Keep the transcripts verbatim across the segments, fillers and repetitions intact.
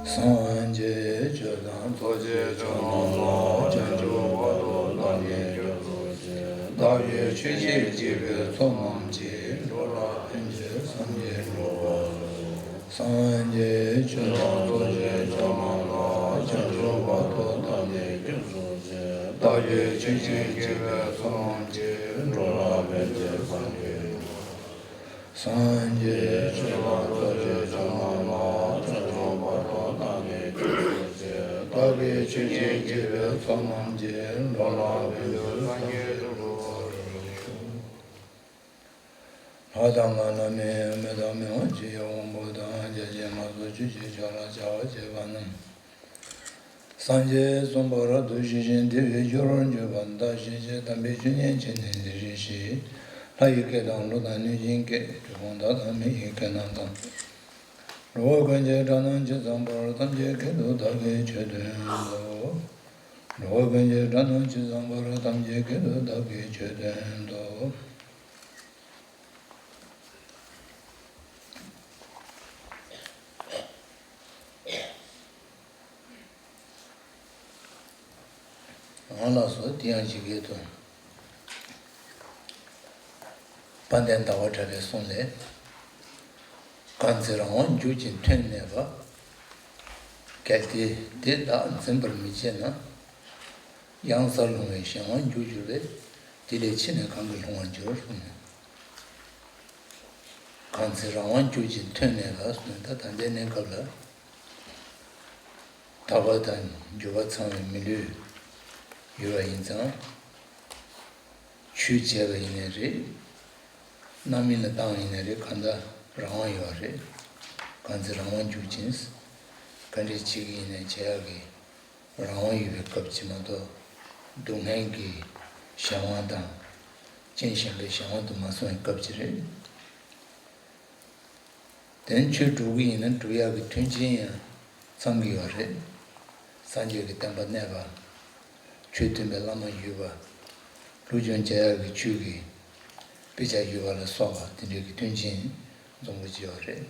སངས་རྒྱས་ཆོས་དང་ཐུགས་རྗེ་ཆེན་པོ་ལ། བྱང་ཆུབ་བར་དུ་བདག་ནི་སྐྱབས་སུ་མཆི། བདག་གིས་ཆོས་བྱེད་བགྱིས་པའི་ཚོགས་རྣམས་ཀྱིས། འགྲོ་ལ་ཕན་ཕྱིར་སངས་རྒྱས་འགྲུབ་པར་ཤོག། སངས་རྒྱས་ཆོས་དང་ཐུགས་རྗེ་ཆེན་པོ་ལ། བྱང་ཆུབ་བར་དུ་བདག་ནི་སྐྱབས་སུ་མཆི། བདག་གིས་ཆོས་བྱེད་བགྱིས་པའི་ཚོགས་རྣམས་ཀྱིས། འགྲོ་ལ་ཕན་ཕྱིར་སངས་རྒྱས་འགྲུབ་པར། སངས་རྒྱས་ཆོས་དང་ཐུགས་རྗེ་ཆེན་པོ་ལ། བྱང་ཆུབ་བར་དུ་བདག་ནི་སྐྱབས་སུ་མཆི། བདག་གིས་ཆོས་བྱེད་བགྱིས་པའི་ཚོགས་རྣམས་ཀྱིས། འགྲོ་ལ་ཕན་ཕྱིར་སངས་རྒྱས་འགྲུབ་པར་ཤོག། ལྷ་དང་ལྷ་མིན་མི་དང་མི་དབང་ཆོས་ཀྱི་དབང་པོ་དང་། བརྒྱ་བྱིན་ལ་སོགས་ཆོས་ཀྱི་མཆོག་ལ་བྱ་བ་བྱེད་པ་རྣམས། སངས་རྒྱས་གསུངས་པར་ཐུགས་ཞི་ཞིང་། དེ་བས་སྐྱོ་རུ་གྱུར་པ་འདི་ལྟ་ཞིག་ཅེས། དམ་པའི་ཆོས་ཉན་བྱས་ནས་འདི་སྐད་བཤད། ལྷ་ཡི་སྐད་དང་ཀླུ་དང་གནོད་སྦྱིན་སྐད། གྲུལ་བུམ་དག་དང་མི་ཡི་སྐད་རྣམས་དང་། འགྲོ་བ་ཀུན་གྱི་སྒྲ་རྣམས་ཇི་ཙམ་པར། ཐམས་ཅད་སྐད་དུ་བདག་གིས་ཆོས་བསྟན་ཏོ། འགྲོ་བ་ཀུན་གྱི་སྒྲ་རྣམས་ཇི་ཙམ་པར། ཐམས་ཅད་སྐད་དུ་བདག་གིས་ཆོས་བསྟན་ཏོ། འོང་ལགས་སོ། དེ་ཡང་ཇི་སྐད་དུ། དཔལ་ལྡན་ཟླ་བ་གྲགས་པའི་གསུང་ལས། གང་ཚེ་རང་དབང་རྒྱུག་ཅིང་ཐོན་གནས་པ། གལ་ཏེ་དེ་བདག་འཛིན་པར་མི་བྱེད་ན། གཡང་སར་ལྷུང་བའི་གཞན་དབང་རྒྱུག་འགྱུར་བས། དེ་ལས་ཕྱི་ནས་གང་གིས་ལྷུང་བར་འགྱུར་གསུངས་ནས། གང་ཚེ་རང་དབང་རྒྱུག་ཅིང་ཐོན་གནས་པ་གསུངས་ནས། ད་ད་ལྟའི་གནས་སྐབས་ལ། དག་པ་དང་འགྱུར་བ་ཚང་བའི་མི་ལུས་ཡོད་པ་ཡིན་ཙང་། ཆོས་བྱས་པ་ཡིན་ནའི་རེད། རྣམ་སྨིན་ལ་བཏང་བ་ཡིན་ནའི་རེད། གང་ལྟར་རང་དབང་ཡོད་པ་རེད། གང་ཚེ་རང་དབང་རྒྱུག་ཅིང་། ག་འདྲས་བྱེད་ཀྱི་ཡིན་ནའི་བྱེད་ཡག་གི་རང་དབང་ཡོད་པའི་སྐབས་ཅིག་མ་གཏོགས། སྡུག་བསྔལ་གྱི་གཞན་དབང་དང་། རྐྱེན་གཞན་པའི་གཞན་དབང་དུ་མ་སོང་བའི་སྐབས་ཅིག་རེད། དེ་ནས་ཆོས་སྒྲུབ་ཀྱི་ཡིན་ན་སྒྲུབ་ཡག་གི་མཐུན་རྐྱེན་ཡང་ཚང་གི་ཡོད་རེད། སངས་རྒྱས་ཀྱི་བསྟན་པ་གནས་པ། ཆོས་སྟོན་པའི་བླ་མ་ཡོད་པ། སློབ་སྦྱོང་བྱ་ཡག་གི་ཆོས་ཀྱི་དཔེ་ཆ་ཡོད་པ་ལ་སོགས་པ་དེ་འདྲའི་གི་མཐུན་རྐྱེན་འཛོམས་པོ་ཅིག་ཡོད་རེད།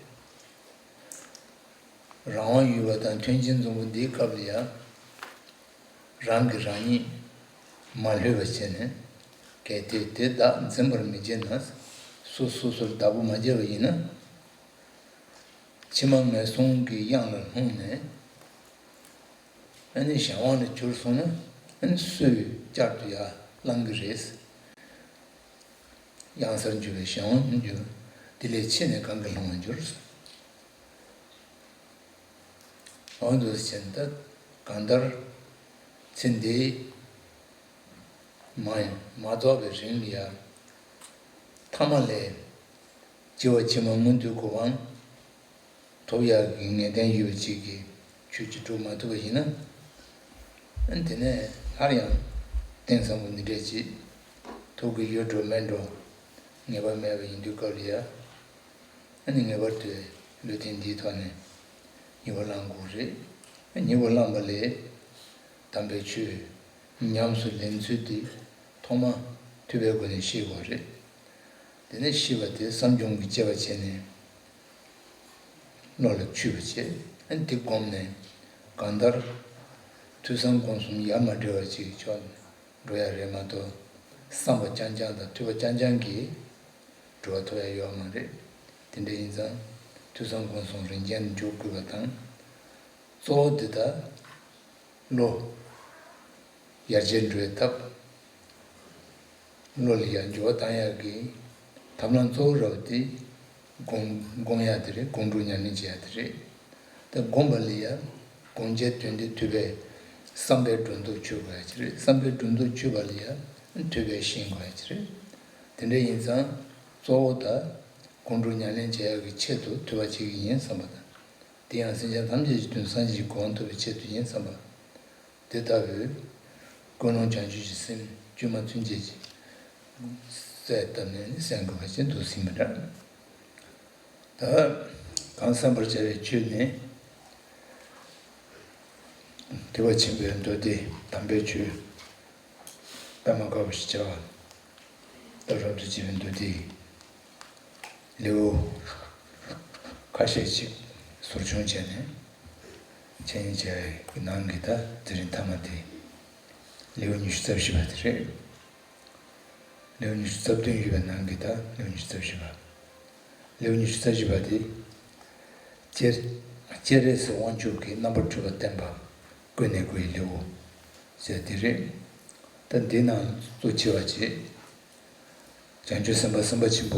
རང་དབང་ཡོད་པ་དང་མཐུན་རྐྱེན་འཛོམས་པོ་འདིའི་སྐབས་ལ་ཡང་། རང་གིས་རང་ཉིད་མ་ལྷོད་པ་བྱས་ནས། གལ་ཏེ་དེ་བདག་འཛིན་པར་མི་བྱེད་ན། སོ་སོ་སོར་བདག་པོ་མ་བྱས་པ་ཡིན་ན། ཕྱི་མ་ངན་སོང་གི་གཡང་ལ་ལྷུང་ནས། ཨ་ནི་གཞན་དབང་ལ་གྱུར་སོང་ན། ཨ་ནི་སུས་བསྐྱར་དུ་ཡར་བླང་གི་རེད། གཡང་སར་འགྱུར་བའི་གཞན་དབང་འགྱུར། དེ་ལས་ཕྱི་ནས་གང་གིས་ལྷུང་བར་འགྱུར། འོ་འདུག་ཟེར་ན། ད་གང་ལྟར་ཚེ་འདི་མ་མ་རྫོགས་པའི་རིང་ལ་ཡང་། ཐ་མ་ལས་སྐྱེ་བ་ཕྱི་མ་མངོན་མཐོའི་གོ་འཕང་ཐོབ་ཡག་གི་ངེས་གཏན་ཡོད་པ་ཅིག་གི་ཆོས་ཅིག་སྒྲུབ་མ་ཐུབ་པ་ཡིན་ན། ཨ་ནི་དེ་ནས་སླར་ཡང་རྟེན་བཟང་པོ་འདི་འདྲས་ཅིག་ཐོབ་ཀྱི་ཡོད་འགྲོ་མེད་འགྲོ་ངེས་པ་མེད་པ་ཡིན་དུས་སྐབས་ལ་ཡ། ཨ་ནི་ངེས་པར་དུ་ལུས་རྟེན་འདིའི་ཐོག་ནས་ཉེས་པ་བླང་དགོས་རེད། ཉེས་པ་བླངས་པ་ལས་དམ་པའི་ཆོས་ཉམས་སུ་ལེན་ཚུལ་དེ་ཐོག་མ་ཐོས་པའི་སྒོ་ནས་ཤེས་དགོས་རེད། དེ་ནས་ཤེས་པ་དེ་བསམ་བྱུང་གི་དཔྱད་པ་བྱས་ནས་བློ་ལ་ཆུད་པ་བྱས། ཨ་ནི་དེ་བསྒོམས་ནས་གང་ལྟར་ཐོས་བསམ་སྒོམ་གསུམ་ཡ་མ་བྲལ་བ་ཅིག་གི་ཕྱོགས་ནས། འགྲོ་ཡ་རེད་མ་གཏོགས། བསམ་པ་རྐྱང་རྐྱང་དང་ཐོས་པ་རྐྱང་རྐྱང་གིས་གྲུབ་པ་ཐོབ་ཡ་ཡོད་མ་རེད། དེ་འདྲ་ཡིན་ཙང་ཐོས་བསམ་སྒོམ་གསུམ་རིམ་གྱིས་འཇུག་དགོས་པ་དང་། གཙོ་བོ་འདི་ལྟར་བློ་ཡར་རྒྱས་འགྲོ་བའི་ཐབས། བློ་ལ་ཡར་འགྱུར་བ་བཏང་ཡག་གི་ཐབས་ལམ་གཙོ་བོ་ར་བ་དེ། སྒོམ་སྒོམ་ཡག་དེ་རེད། སྒོམ་སྒྲུབ་ཉམས་ལེན་བྱེད་ཡག་དེ་རེད། ད་སྒོམ་པ་ལ་ཡ། སྒོམ་བྱའི་དོན་དེ་ཐོས་པའི་བསམ་པའི་སྒྲོ་འདོགས་ཆོད་དགོས་ཡ་ཅིག་རེད། བསམ་པའི་སྒྲོ་འདོགས་ཆོད་པ་ལ་ཡ། ཐོས་པས་ཤེས་དགོས་ཡ་ཅིག་རེད། དེ་འདྲ་ཡིན་ཙང་གཙོ་བོ་ད་སྒོམ་སྒྲུབ་ཉམས་ལེན་བྱེད་ཡག་གི་ཆེད་དུ་ཐོས་པ་བྱེད་ཀྱི་ཡིན་བསམ་པ་དང་། དེ་ཡང་སེམས་ཅན་ཐམས་ཅད་ཀྱི་དོན་སངས་རྒྱས་ཀྱི་གོ་འཕང་ཐོབ་པའི་ཆེད་དུ་ཡིན་བསམ་པ། དེ་ལྟ་བུའི་ཀུན་སློང་བྱང་ཆུབ་ཀྱི་སེམས་བཅོས་མ་ཚུན་ཆད་ཀྱི་གསལ་བཏབ་ནས་ནི་གསན་དགོས་པ་ཅན་དུ་ཟིན་པ་འདྲ། ད་གང་གསན་པར་བྱ་བའི་ཆོས་ནི། ཐེག་པ་ཆེན་པོའི་མདོ་སྡེ་དམ་པའི་ཆོས། པདྨ་དཀར་པོ་ཞེས་བྱ་བ་དང་རབ་ཏུ་བྱེད་པའི་མདོ་སྡེའི་ལེའུ་ཁ་ཤས་ཅིག་ཟུར་ཆུང་བྱས་ནས། འཆད་ཉན་བྱས་པའི་ནང་གི་ད་དེ་རིང་མཐའ་མ་དེ་ལེའུ་ཉི་ཤུ་རྩ་བཞི་པ་དེ་རེད། ལེའུ་ཉི་ཤུ་རྩ་བདུན་ཡོད་པའི་ནང་གི་ད་ལེའུ་ཉི་ཤུ་རྩ་བཞི་པ། ལེའུ་ཉི་ཤུ་རྩ་བཞི་པ་དེ། སྤྱན་སྤྱན་རས་གཟིགས་དབང་ཕྱུག་གིས་རྣམ་པར་སྤྲུལ་པ་བསྟན་པ་ཀུན་ནས་རྒོལ་བའི་ལེའུ་ཟེར་དེ་རེད། ད་འདི་ནང་གཙོ་ཆེ་བ་བྱས། བྱང་ཆུབ་སེམས་དཔའ་སེམས་དཔའ་ཆེན་པོ་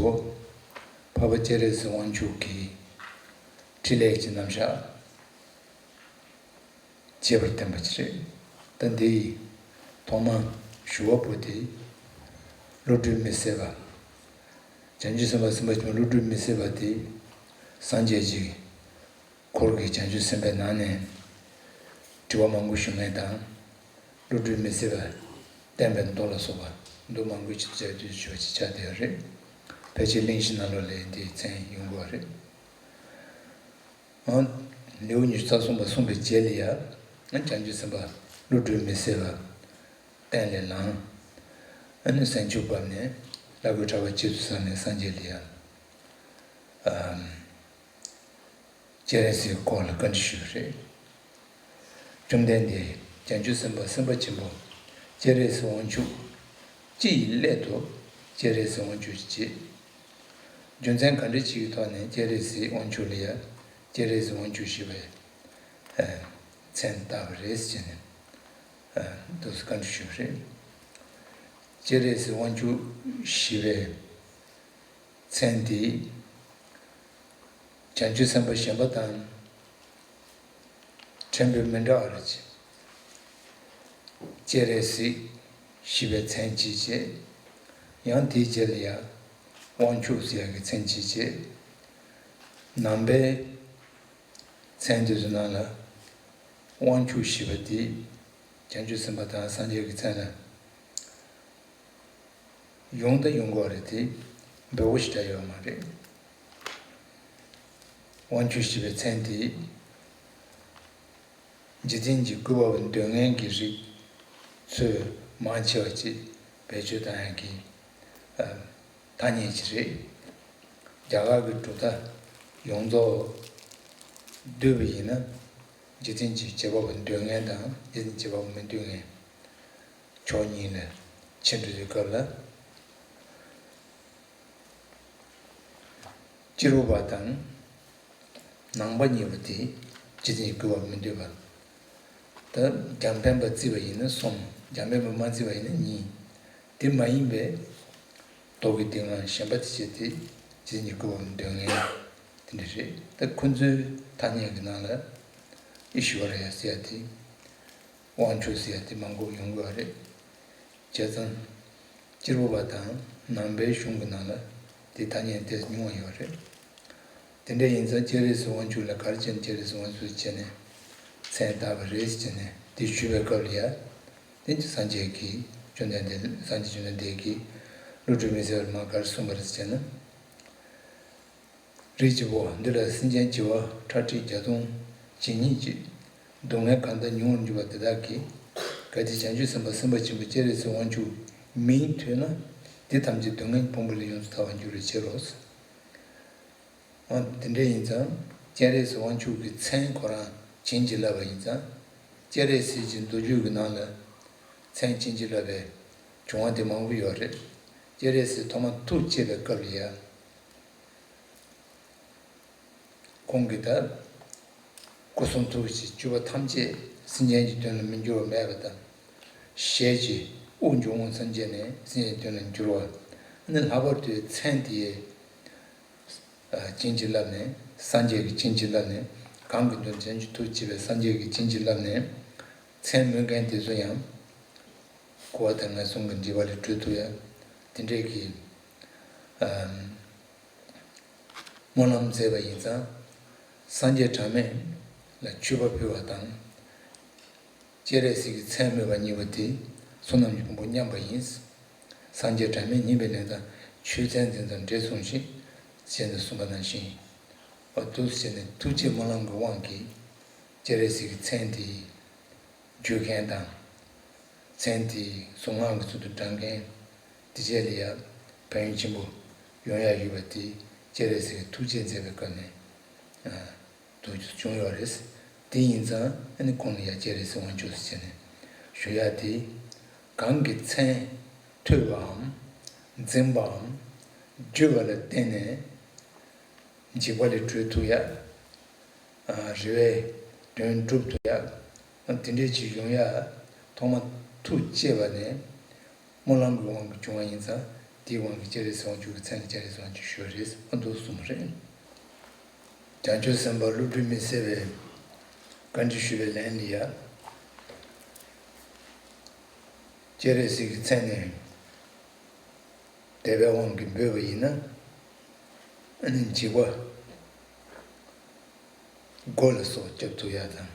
འཕགས་པ་སྤྱན་རས་གཟིགས་དབང་ཕྱུག་གི་ཕྲིན་ལས་ཀྱི་རྣམ་གཞག་བྱེད་པར་བསྟན་པ་ཅིག་རེད། ད་འདི་ཡི་ཐོག་མ་ཞུ་བ་པོ་དེ་བློ་གྲོས་མི་ཟད་པ། བྱང་ཆུབ་སེམས་དཔའ་སེམས་དཔའ་ཆེན་པོ་བློ་གྲོས་མི་ཟད་པ་དེ་སངས་རྒྱས་ཀྱི་འཁོར་གྱི་བྱང་ཆུབ་སེམས་དཔའི་ནང་ནས་དྲི་བ་མང་པོ་ཞུ་མཁན་དང་། བློ་གྲོས་མི་ཟད་པ་བསྟན་པའི་མདོ་ལ་སོགས་པ་མདོ་མང་པོའི་ཆེད་དུ་མཛད་དུ་ཞུ་བ་ཅིག་ཆགས་བསྡད་ཡོད་རེད། ཕལ་ཆེར་གླེང་གཞི་ནང་ལོགས་ལ་འདིའི་མཚན་ཡོང་གི་ཡོད་རེད། ཨང་། ལེའུ་ཉི་ཤུ་རྩ་གསུམ་པ་གསུངས་པའི་རྗེས་ལ་ཡ། ཨང་། བྱང་ཆུབ་སེམས་དཔའ་བློ་གྲོས་མི་ཟད་པ་སྟན་ལས་ལངས། ཨ་ནི་གཟན་ཆུང་བབས་ནས་བླ་གོས་གྲགས་པ་རྗེས་སུ་བཟུང་ནས་སངས་རྒྱས་ལ་ཡ། ཨམ། སྤྱན་རས་གཟིགས་སྐོར་ལ་བཀའ་འདྲི་ཞུས་པ་རེད། བཅོམ་ལྡན་འདས་བྱང་ཆུབ་སེམས་དཔའ་སེམས་དཔའ་ཆེན་པོ་སྤྱན་རས་གཟིགས་དབང་ཕྱུག་ཅི་ཡི་སླད་དུ་སྤྱན་རས་གཟིགས་དབང་ཕྱུག་ཅེས། རྒྱུ་མཚན་ག་འདྲ་ཅིག་གི་ཐོག་ནས་སྤྱན་རས་གཟིགས་དབང་ཕྱུག་ལ་ཡ་སྤྱན་རས་གཟིགས་དབང་ཕྱུག་ཞེས་པའི་མཚན་བཏགས་པ་རེད་ཟེར་ནས་འདུག་སེ་བཀའ་འདྲི་ཞུས་པ་རེད། སྤྱན་རས་གཟིགས་དབང་ཕྱུག་ཞེས་པའི་མཚན་དེ་བྱང་ཆུབ་སེམས་དཔའ་གཞན་པ་དང་ཕྲན་བུ་མི་འདྲ་བ་རེད། སྤྱན་རས་གཟིགས་ཞེས་པའི་མཚན་གཅིག་བྱས། ཡང་དེའི་རྗེས་ལ་ཡང་དབང་ཕྱུག་ཟེར་ཡག་གི་མཚན་གཅིག་བྱས། ནང་པའི་མཚན་དེ་ཚོའི་ནང་ལ་དབང་ཕྱུག་ཞེས་པ་དེ་བྱང་ཆུབ་སེམས་དཔའ་དང་སངས་རྒྱས་ཀྱི་མཚན་ལ་ཡོང་དང་ཡོང་དགོས་རེད་དེ། འབེལ་པོ་ཞིག་འདྲ་ཡོད་མ་རེད། དབང་ཕྱུག་ཞེས་པའི་མཚན་དེ་འཇིག་རྟེན་གྱི་བཀོད་པ་པོ་འདོད་མཁན་གྱི་རིགས་ཚོས་མང་ཆེ་བ་ཅིག་བེད་སྤྱོད་བཏང་ཡག་གི་ཐ་སྙད་ཅིག་རེད། རྒྱ་གར་གྱི་གྲུབ་མཐའ་ཡོངས་རྫོགས་བསྡུས་པ་ཡིན་ན། འཇིག་རྟེན་གྱི་བྱེད་པ་པོ་འདོད་མཁན་དང་འཇིག་རྟེན་བྱེད་པ་པོ་མི་འདོད་མཁན་ཕྱོགས་གཉིས་ལ་ཕྱེ་འགྲོ་དུས་སྐབས་ལ། སྤྱིར་བ་དང་ནང་པ་གཉིས་པོ་དེ་འཇིག་རྟེན་གྱི་བཀོད་པ་མི་འདོད་པ། ད་རྒྱང་འཕེན་པ་བརྩིས་པ་ཡིན་ན་གསུམ། རྒྱང་འཕེན་པ་མ་བརྩིས་པ་ཡིན་ན་གཉིས། དེ་མ་ཡིན་པའི་རྟོག་གེའི་གདེང་བ་གཞན་པ་དེ་བྱས་ཏེ་འཇིག་རྟེན་གྱི་བཀོད་པ་མི་འདོད་མཁན་དེ་འདྲ་རེད། ད་ཁོ་ཚོའི་ཐ་སྙད་ཀྱི་ནང་ལ་ཨི་ཞུ་བ་རེད་ཟེར་ཡ་དེ། དབང་ཕྱུག་ཟེར་ཡ་དེ་མང་པོ་ཡོང་གི་ཡོད་རེད། བྱས་ཙང་། སྤྱིར་བ་དང་ནང་པའི་གཞུང་གི་ནང་ལ་དེ་ཐ་སྙད་ཏོག་ཙམ་ཉུང་བ་ཡོད་རེད། དེ་འདྲ་ཡིན་ཙང་སྤྱན་རས་གཟིགས་དབང་ཕྱུག་ལ་ག་རེ་བྱས་ནས་སྤྱན་རས་གཟིགས་དབང་ཕྱུག་བྱས་ནས་མཚན་བཏགས་པ་རེད་ཟེར་ནས་དེ་ཞུས་པའི་སྐབས་ལ་ཡ། དེ་སངས་རྒྱས་ཀྱིས་བཅོམ་ལྡན་འདས་སངས་རྒྱས་བཅོམ་ལྡན་འདས་ཀྱིས་བློ་གྲོས་མི་ཟད་པར་མར་ག་རེ་གསུངས་པ་རེད་ཟེར་ན། རིགས་ཀྱི་བུ། འདི་ལ་སེམས་ཅན་བྱེ་བ་ཁྲག་ཁྲིག་བརྒྱ་སྟོང་ཇི་སྙེད་ཅིག་སྡུག་བསྔལ་གང་དག་མྱོང་བར་འགྱུར་བ་དེ་དག་གིས། གལ་ཏེ་བྱང་ཆུབ་སེམས་དཔའ་སེམས་དཔའ་ཆེན་པོ་སྤྱན་རས་གཟིགས་དབང་ཕྱུག་མིང་ཐོས་ན། དེ་ཐམས་ཅད་སྡུག་བསྔལ་གྱི་ཕུང་པོ་ལས་ཡོངས་སུ་ཐར་བར་འགྱུར་བའི་ཕྱིར་རོ། འོ་དེ་འདྲ་ཡིན་ཙང་སྤྱན་རས་གཟིགས་དབང་ཕྱུག་གི་མཚན་ཁོ་རང་བྱིན་གྱིས་བརླབས་པ་ཡིན་ཙང་། སྤྱན་རས་གཟིགས་ཀྱི་མདོ་རྒྱུད་ཀྱི་ནང་ལ་མཚན་བྱིན་གྱིས་བརླབས་པའི་བྱུང་བ་དེ་མང་པོ་ཡོད་རེད། སྤྱན་རས་གཟིགས་ཐོག་མར་ཐུགས་བསྐྱེད་པའི་སྐབས་ལ་ཡ། ཁོང་གིས་ད་སྐུ་གསུང་ཐུགས་ཀྱི་སྤྱོད་པ་ཐམས་ཅད་སེམས་ཅན་གྱི་དོན་ལ་མི་འགྱུར་བ་མེད་པ་དང་། ཞལ་གྱི་དབུགས་འབྱུང་ཁུངས་ཐམས་ཅད་ནས་སེམས་ཅན་གྱི་དོན་ལ་འགྱུར་བ། ཨ་ནི་ལྷག་པར་དུ་མཚན་དེའི་བྱིན་གྱིས་བརླབས་ནས། སངས་རྒྱས་ཀྱིས་བྱིན་གྱིས་བརླབས་ནས། གང་གི་དོན་དུ་བྱང་ཆུབ་ཐུགས་བསྐྱེད་པའི་སངས་རྒྱས་ཀྱིས་བྱིན་གྱིས་བརླབས་ནས། མཚན་སྨོས་མཁན་དེ་ཚོ་ཡང་འཁོར་བ་དང་ངན་སོང་གི་སྒྲིབ་པ་ལས་གྲོལ་ཐུབ་ཡ། དེ་འདྲས་ཀྱི་སྨོན་ལམ་མཛད་པ་ཡིན་ཙང་། སངས་རྒྱས་གྲངས་མེད་ལ་མཆོད་པ་ཕུལ་བ་དང་། སྤྱན་རས་གཟིགས་ཀྱི་མཚན་སྨོས་པ་གཉིས་པོ་དེ་བསོད་ནམས་ཀྱི་ཕུང་པོ་མཉམ་པ་ཡིན། སངས་རྒྱས་གྲངས་མེད་མཉེས་པའི་ལན་དང་། ཆོས་མཚན་འཛིན་དང་འབྲེལ་མཚུངས་ཤིང་། ཞེས་ནས་གསུངས་པ་ནང་བཞིན། འོ་འདུག་སེ་བྱས་ནས་ཐུགས་བསྐྱེད་སྨོན་ལམ་གྱི་དབང་གིས་སྤྱན་རས་གཟིགས་ཀྱི་མཚན་དེ་བརྗོད་མཁན་དང་། མཚན་དེ་གཟུངས་སྔགས་ཀྱི་ཚུལ་དུ་བགྲང་མཁན་དེ་རྗེས་ལ་ཡ་ཕན་ཡོན་ཆེན་པོ་ཡོང་ཡ་ཡོད་པ་དེ་སྤྱན་རས་གཟིགས་ཀྱི་ཐུགས་རྗེས་མཛད་པའི་སྐབས་ནས། ཨ། དུ་བྱུང་ཡོད་རེད། དེ་ཡིན་ཙང་ཨ་ནི་ཁོང་ལ་ཡ་སྤྱན་རས་གཟིགས་དབང་ཕྱུག་ཟེར་ནས་ཞུ་ཡ་དེ། གང་གི་མཚན་ཐོས་པའམ་འཛིན་པའམ་བརྗོད་པ་ལ་བརྟེན་ནས་འཇིགས་པ་ལས་གྲོལ་ཐུབ་ཡ། རེ་བའི་དོན་འགྲུབ་ཐུབ་ཡ། དེ་འདྲའི་ཅིག་ཡོང་ཡ། ཐོག་མ་ཐུགས་བསྐྱེད་པ་ནས་སྨོན་ལམ་གྱི་དབང་གིས་བྱུང་བ་ཡིན་ཙང་དེའི་དབང་གིས་སྤྱན་རས་གཟིགས་དབང་ཕྱུག་གི་མཚན་ལ་སྤྱན་རས་གཟིགས་དབང་ཕྱུག་ཞུ་བ་རེད། ཨ་འདུག་གསུངས་པ་རེད། བྱང་ཆུབ་སེམས་དཔའ་བློ་གྲོས་མི་ཟད་པའི་བཀའ་འདྲི་ཞུས་པའི་ལན་ལ་ཡ། སྤྱན་རས་གཟིགས་ཀྱི་མཚན་ནས་དད་པའི་དབང་གིས་འབོད་པ་ཡིན་ན། ཨ་ནི་འཇིགས་པ། སྒོ་ལ་སོགས་བསྐྱབ་ཐུབ་ཡ་དང་།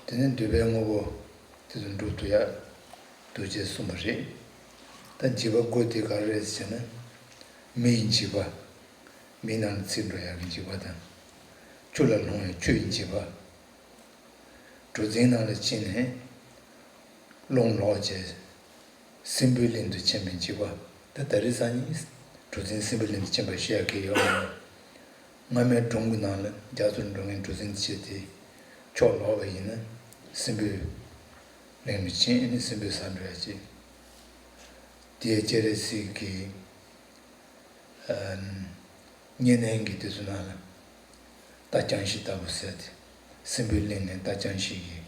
དེ་ནས་འདོད་པའི་དངོས་པོ་དེ་ཚོ་འགྲུབ་ཐུབ་ཡ། འདུག་ཅེས་གསུངས་པ་རེད། ད་འཇིགས་པ་སྒོ་དེ་ག་རེ་རེད་ཟེར་ན། མེ་ཡི་འཇིགས་པ། མེའི་ནང་ལ་ཚིག་འགྲོ་ཡག་གི་འཇིགས་པ་དང་། ཆུ་ལ་ལྷུང་བའི་ཆུ་ཡི་འཇིགས་པ། གྲུ་གཟིངས་ནང་ལ་ཕྱིན་ནས་རླུང་ལོག་བྱས། སྲིན་པོའི་གླིང་དུ་ཕྱིན་པའི་འཇིགས་པ། ད་ད་རེས་སང་ཉིན་གྲུ་གཟིངས་སྲིན་པོའི་གླིང་དུ་ཕྱིན་པ་བཤད་ཡག་གི་ཡོད་མ་རེད། སྔ་མའི་སྒྲུང་གི་ནང་ལ་རྒྱ་མཚོར་འགྲོ་མཁན་གྲུ་གཟིངས་ཆེ་དེ་ཕྱོགས་ལོག་པ་ཡིན་ན་སྲིན་པོའི་གླིང་དུ་ཕྱིན་ནས་སྲིན་པོའི་ས་འགྲོ་ཡག་ཅིག་དེའི་སྤྱན་རས་གཟིགས་ཀྱི་བརྙན་ལེན་གྱི་དེ་ཚོ་ནང་ལ་རྟ་རྐྱང་བཞི་ལྟ་བུ་ཟེར་ཏེ། སྲིན་པོའི་གླིང་ནས་རྟ་རྐྱང་བཞི་གིས་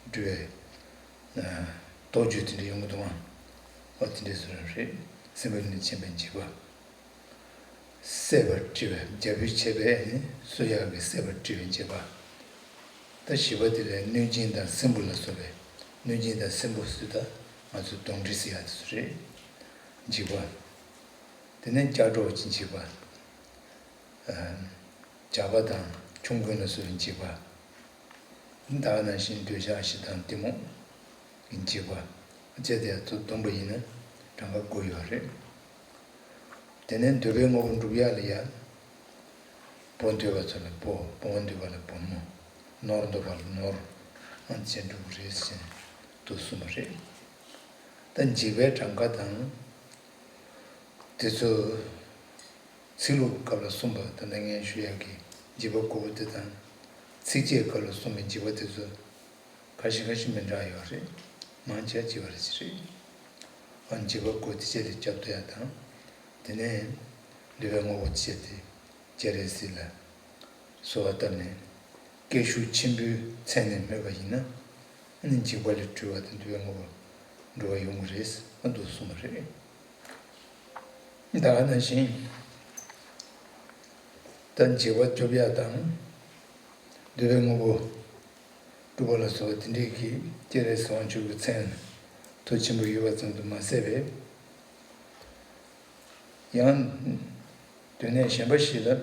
སྒྲུབ་པའི་རྟོགས་བརྗོད་དེ་འདྲ་ཡོང་གི་འདུག་ཨང་། ཨོ་དེ་འདྲའི་བཟོ་འདྲ་རེད། སྲིན་པོའི་གླིང་ནས་ཕྱིན་པའི་འཇིགས་པ། བསད་པར་བྲེལ་བའི་རྒྱལ་པོའི་ཆད་པས་ནི་གསོད་ཡག་གི་བསད་པར་བྲེལ་བའི་འཇིགས་པ། ད་བཞི་པ་དེ་ལས་གནོད་སྦྱིན་དང་སྲིན་པོ་ལ་སོགས་པའི་གནོད་སྦྱིན་དང་སྲིན་པོ་སུ་ད་ང་ཚོ་གདོན་འདྲེ་ཟེར་ཡག་དེ་ཚོ་རེད། འཇིགས་པ། དེ་ནས་ལྕགས་སྒྲོག་གི་འཇིགས་པ། ཇག་པ་དང་ཆོམ་རྐུན་ལ་སོགས་པའི་འཇིགས་པ། ད་ག་ནང་བཞིན་འདོད་ཆགས་ཞེ་སྡང་གཏི་མུག་གི་འཇིགས་པ། བཅས་དེ་ཚོ་བསྡོམས་པ་ཡིན་ན་གྲངས་ཀ་དགུ་ཡོད་རེད། དེ་ནས་འདོད་པའི་དངོས་པོ་འགྲུབ་ཡག་ལ་ཡ། བུ་འདོད་པ་ཚོ་ལ་བུ། བུ་མོ་འདོད་པ་ལ་བུ་མོ། ནོར་འདོད་པ་ལ་ནོར། ཨང་བྱས་འགྲུབ་རེད་ཟེར་ནས་འདུག་གསུངས་པ་རེད། ད་འཇིགས་པའི་གྲངས་ཀ་དང་། དེ་ཚོ་ཚིག་ལྷུག་སྐབས་ལ་གསུངས་པ་ད་ལྟ་ངས་ཞུ་ཡག་གི་འཇིགས་པ་དགུ་པོ་དེ་དང་། ཚིགས་བཅད་སྐབས་ལ་གསུངས་པའི་འཇིགས་པ་དེ་ཚོ་ཁ་ཤས་ཁ་ཤས་མི་འདྲ་ཡོད་རེད། མང་ཆེ་བ་གཅིག་པ་རེད་ཅི་རེད། ཨ་འཇིགས་པ་དགུ་དེ་བཅད་དེ་སྐྱོབ་ཐུབ་ཡག་དང་། དེ་ནས་འདོད་པའི་དངོས་པོ་དེ་བཅད་དེ། སྤྱན་རས་གཟིགས་ལ་གསོལ་བ་བཏབ་ནས་སྐད་ཤུགས་ཆེན་པོའི་མཚན་ནས་སྨྲས་པ་ཡིན་ན། ཨ་ནི་འཇིགས་པ་ལས་གྲོལ་བ་དང་འདོད་པའི་དངོས་པོ་འགྲུབ་པ་ཡོང་གི་རེད། ཨ་འདུག་གསུངས་པ་རེད། ད་ག་ནང་བཞིན་ད་འཇིགས་པ་སྐྱོབ་ཡག་དང་། འདོད་པའི་དངོས་པོ་སྒྲུབ་པ་ལ་སོགས་པ་དེ་འདྲའི་གི་སྤྱན་རས་གཟིགས་དབང་ཕྱུག་གི་མཚན་མཐུ་ཆེན་པོ་ཡོད་པ་ཙམ་དུ་མ་ཟད་པའི། ཡང་། དོན་གནད་གཞན་པ་ཞིག་ལ།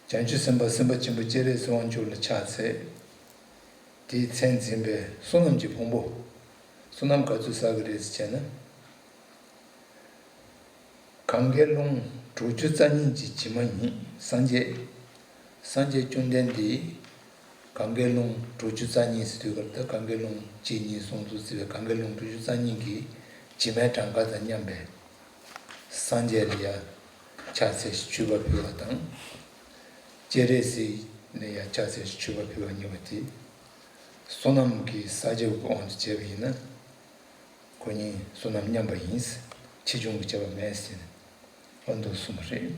བྱང་ཆུབ་སེམས་དཔའ་སེམས་དཔའ་ཆེན་པོ་སྤྱན་རས་གཟིགས་དབང་ཕྱུག་ལ་ཕྱག་འཚལ། དེའི་མཚན་འཛིན་པའི་བསོད་ནམས་ཀྱི་ཕུང་པོ། བསོད་ནམས་ག་ཚོད་བསགས་ཀྱི་རེད་ཟེར་བྱས་ན། གངྒཱའི་ཀླུང་དྲུག་ཅུ་རྩ་གཉིས་ཀྱི་བྱེ་མ་སྙེད་སངས་རྒྱས། སངས་རྒྱས་བཅོམ་ལྡན་འདས། གངྒཱའི་ཀླུང་དྲུག་ཅུ་རྩ་གཉིས་ཟེར་དུས་སྐབས་ད་གངྒཱའི་ཀླུང་གཅིག་གཉིས་གསུམ་དུ་བརྩིས་པའི་གངྒཱའི་ཀླུང་དྲུག་ཅུ་རྩ་གཉིས་ཀྱི་བྱེ་མའི་གྲངས་ཀ་དང་མཉམ་པའི་སངས་རྒྱས་ལ་ཡང་ཕྱག་འཚལ་ཞིང་མཆོད་པ་ཕུལ་བ་དང་། སྤྱན་རས་གཟིགས་ལ་ཡང་ཕྱག་འཚལ་ཞིང་མཆོད་པ་ཕུལ་བ་གཉིས་པོ་དེ། བསོད་ནམས་ཀྱི་བསགས་རྒྱབ་ཀྱི་དབང་དུ་བྱས་པ་ཡིན་ན། ཁོ་གཉིས་བསོད་ནམས་མཉམ་པ་ཡིན། ཆེ་ཆུང་གི་ཁྱད་པར་མེད་ཟེར་ནས་ཨ་འདུག་གསུངས་པ་རེད།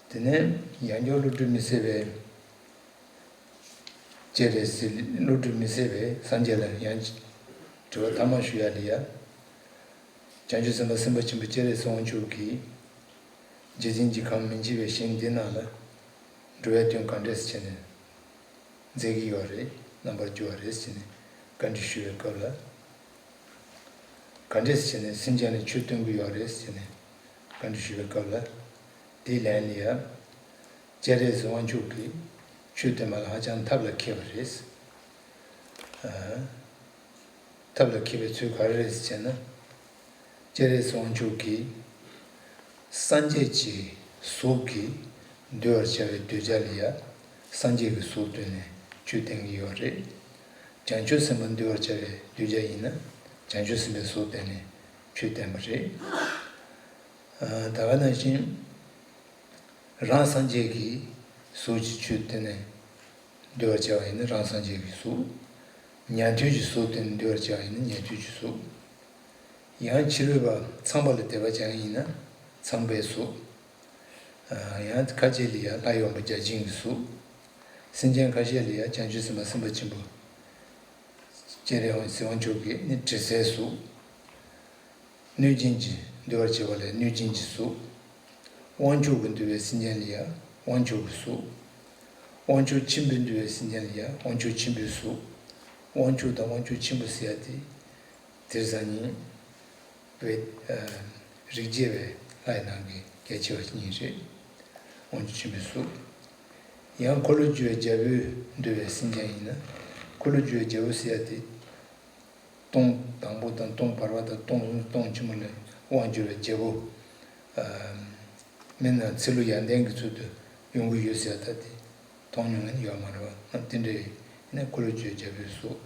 དེ་ནས་ཡང་སྐྱར་བློ་གྲོས་མི་ཟད་པའི་སྤྱན་རས་གཟིགས། བློ་གྲོས་མི་ཟད་པའི་སངས་རྒྱས་ལ་ཡང་དྲི་བ་ཐ་མ་ཞུ་ཡག་ལ་ཡ། བྱང་ཆུབ་སེམས་དཔའ་སེམས་དཔའ་ཆེན་པོ་སྤྱན་རས་གཟིགས་དབང་ཕྱུག་གིས་འཇིག་རྟེན་གྱི་ཁམས་མི་འཇིག་པའི་ཞིང་འདི་ནང་ལ་འགྲོ་བའི་དོན་ག་འདྲས་བྱས་ནས་མཛད་ཀྱི་ཡོད་རེད། རྣམ་པར་འགྱུར་བ་རེད་ཟེར་ནས་བཀའ་འདྲི་ཞུ་བའི་སྐབས་ལ། ག་འདྲས་བྱས་ནས་སེམས་ཅན་ལ་ཆོས་སྟོན་གྱི་ཡོད་རེད་ཟེར་ནས་བཀའ་འདྲི་ཞུ་བའི་སྐབས་ལ། དེའི་ལན་ལ་ཡ། སྤྱན་རས་གཟིགས་དབང་ཕྱུག་གིས་ཆོས་སྟོན་པ་ལ་ཧ་ཅང་ཐབས་ལ་མཁས་པ་རེད། ཨ། ཐབས་ལ་མཁས་པའི་ཚུལ་ག་རེ་རེད་ཟེར་ན། སྤྱན་རས་གཟིགས་དབང་ཕྱུག་གིས་སངས་རྒྱས་ཀྱི་གཟུགས་ཀྱིས་འདུལ་བར་བྱ་བའི་གདུལ་བྱ་ལ་ཡང་སངས་རྒྱས་ཀྱི་གཟུགས་སྟོན་ནས་ཆོས་བསྟན་གྱི་ཡོད་རེད། བྱང་ཆུབ་སེམས་དཔའ་འདུལ་བར་བྱ་བའི་གདུལ་བྱ་ཡིན་ན་བྱང་ཆུབ་སེམས་དཔའི་གཟུགས་བསྟན་ནས་ཆོས་བསྟན་པ་རེད། ཨ། ད་ག་ནང་བཞིན། རང་སངས་རྒྱས་ཀྱི་ གཟུགས་ཀྱི་ཆོས་བསྟན་ནས་འདུལ་བར་བྱ་བ་ཡིན་ན་རང་སངས་རྒྱས་ཀྱི་གཟུགས། ཉན་ཐོས་ཀྱི་གཟུགས་བསྟན་ནས་འདུལ་བར་བྱ་བ་ཡིན་ན་ཉན་ཐོས་ཀྱི་གཟུགས། ཡང་ཕྱི་རོལ་པ་ཚངས་པ་ལ་དད་པ་བྱ་མཁན་ཡིན་ན་ཚངས་པའི་གཟུགས། ཡང་ཁ་ཅིག་ལ་ཡང་ལྷ་ཡི་དབང་པོ་བརྒྱ་བྱིན་གྱི་གཟུགས། སེམས་ཅན་ཁ་ཤས་ལ་ཡང་བྱང་ཆུབ་སེམས་དཔའ་སེམས་དཔའ་ཆེན་པོ། སྤྱན་རས་གཟིགས་དབང་ཕྱུག་གིས་ནི་དྲི་ཟའི་གཟུགས། གནོད་སྦྱིན་གྱིས་འདུལ་བར་བྱེད་པ་ལ་གནོད་སྦྱིན་གྱི་གཟུགས། དབང་ཕྱུག་གིས་འདུལ་བའི་སེམས་ཅན་ལ་ཡང་དབང་ཕྱུག་གི་གཟུགས། དབང་ཕྱུག་ཆེན་པོས་འདུལ་བའི་སེམས་ཅན་ལ་ཡང་དབང་ཕྱུག་ཆེན་པོའི་གཟུགས། དབང་ཕྱུག་དང་དབང་ཕྱུག་ཆེན་པོ་ཟེར་ཡ་དེ། དེར་སང་ཉིན་བོད་རིགས་རྒྱས་པའི་ལྷ་ཡི་ནང་གི་གལ་ཆེ་བ་གཉིས་རེད། དབང་ཕྱུག་ཆེན་པོའི་གཟུགས། ཡང་འཁོར་ལོས་སྒྱུར་བའི་རྒྱལ་པོས་འདུལ་བའི་སེམས་ཅན་ཡིན་ན། འཁོར་ལོས་སྒྱུར་བའི་རྒྱལ་པོ་ཟེར་ཡ་དེ། སྟོང་དང་པོ་དང་སྟོང་བར་པ་དང་སྟོང་གསུམ་སྟོང་ཆེན་མོ་ལས་དབང་སྒྱུར་བའི་རྒྱལ་པོ། མིན་ན་ཚེ་ལོ་ཡར་ལྡན་གྱི་ཚུལ་དུ་ཡོང་གི་ཡོད་ཟེར་ཡ་ད་དེ་མཐོང་མྱོང་ཡང་ཡོད་མ་རེད་བ། ང་དེ་འདྲའི་ཡིན་ན་འཁོར་ལོས་སྒྱུར་བའི་རྒྱལ་པོའི་གཟུགས།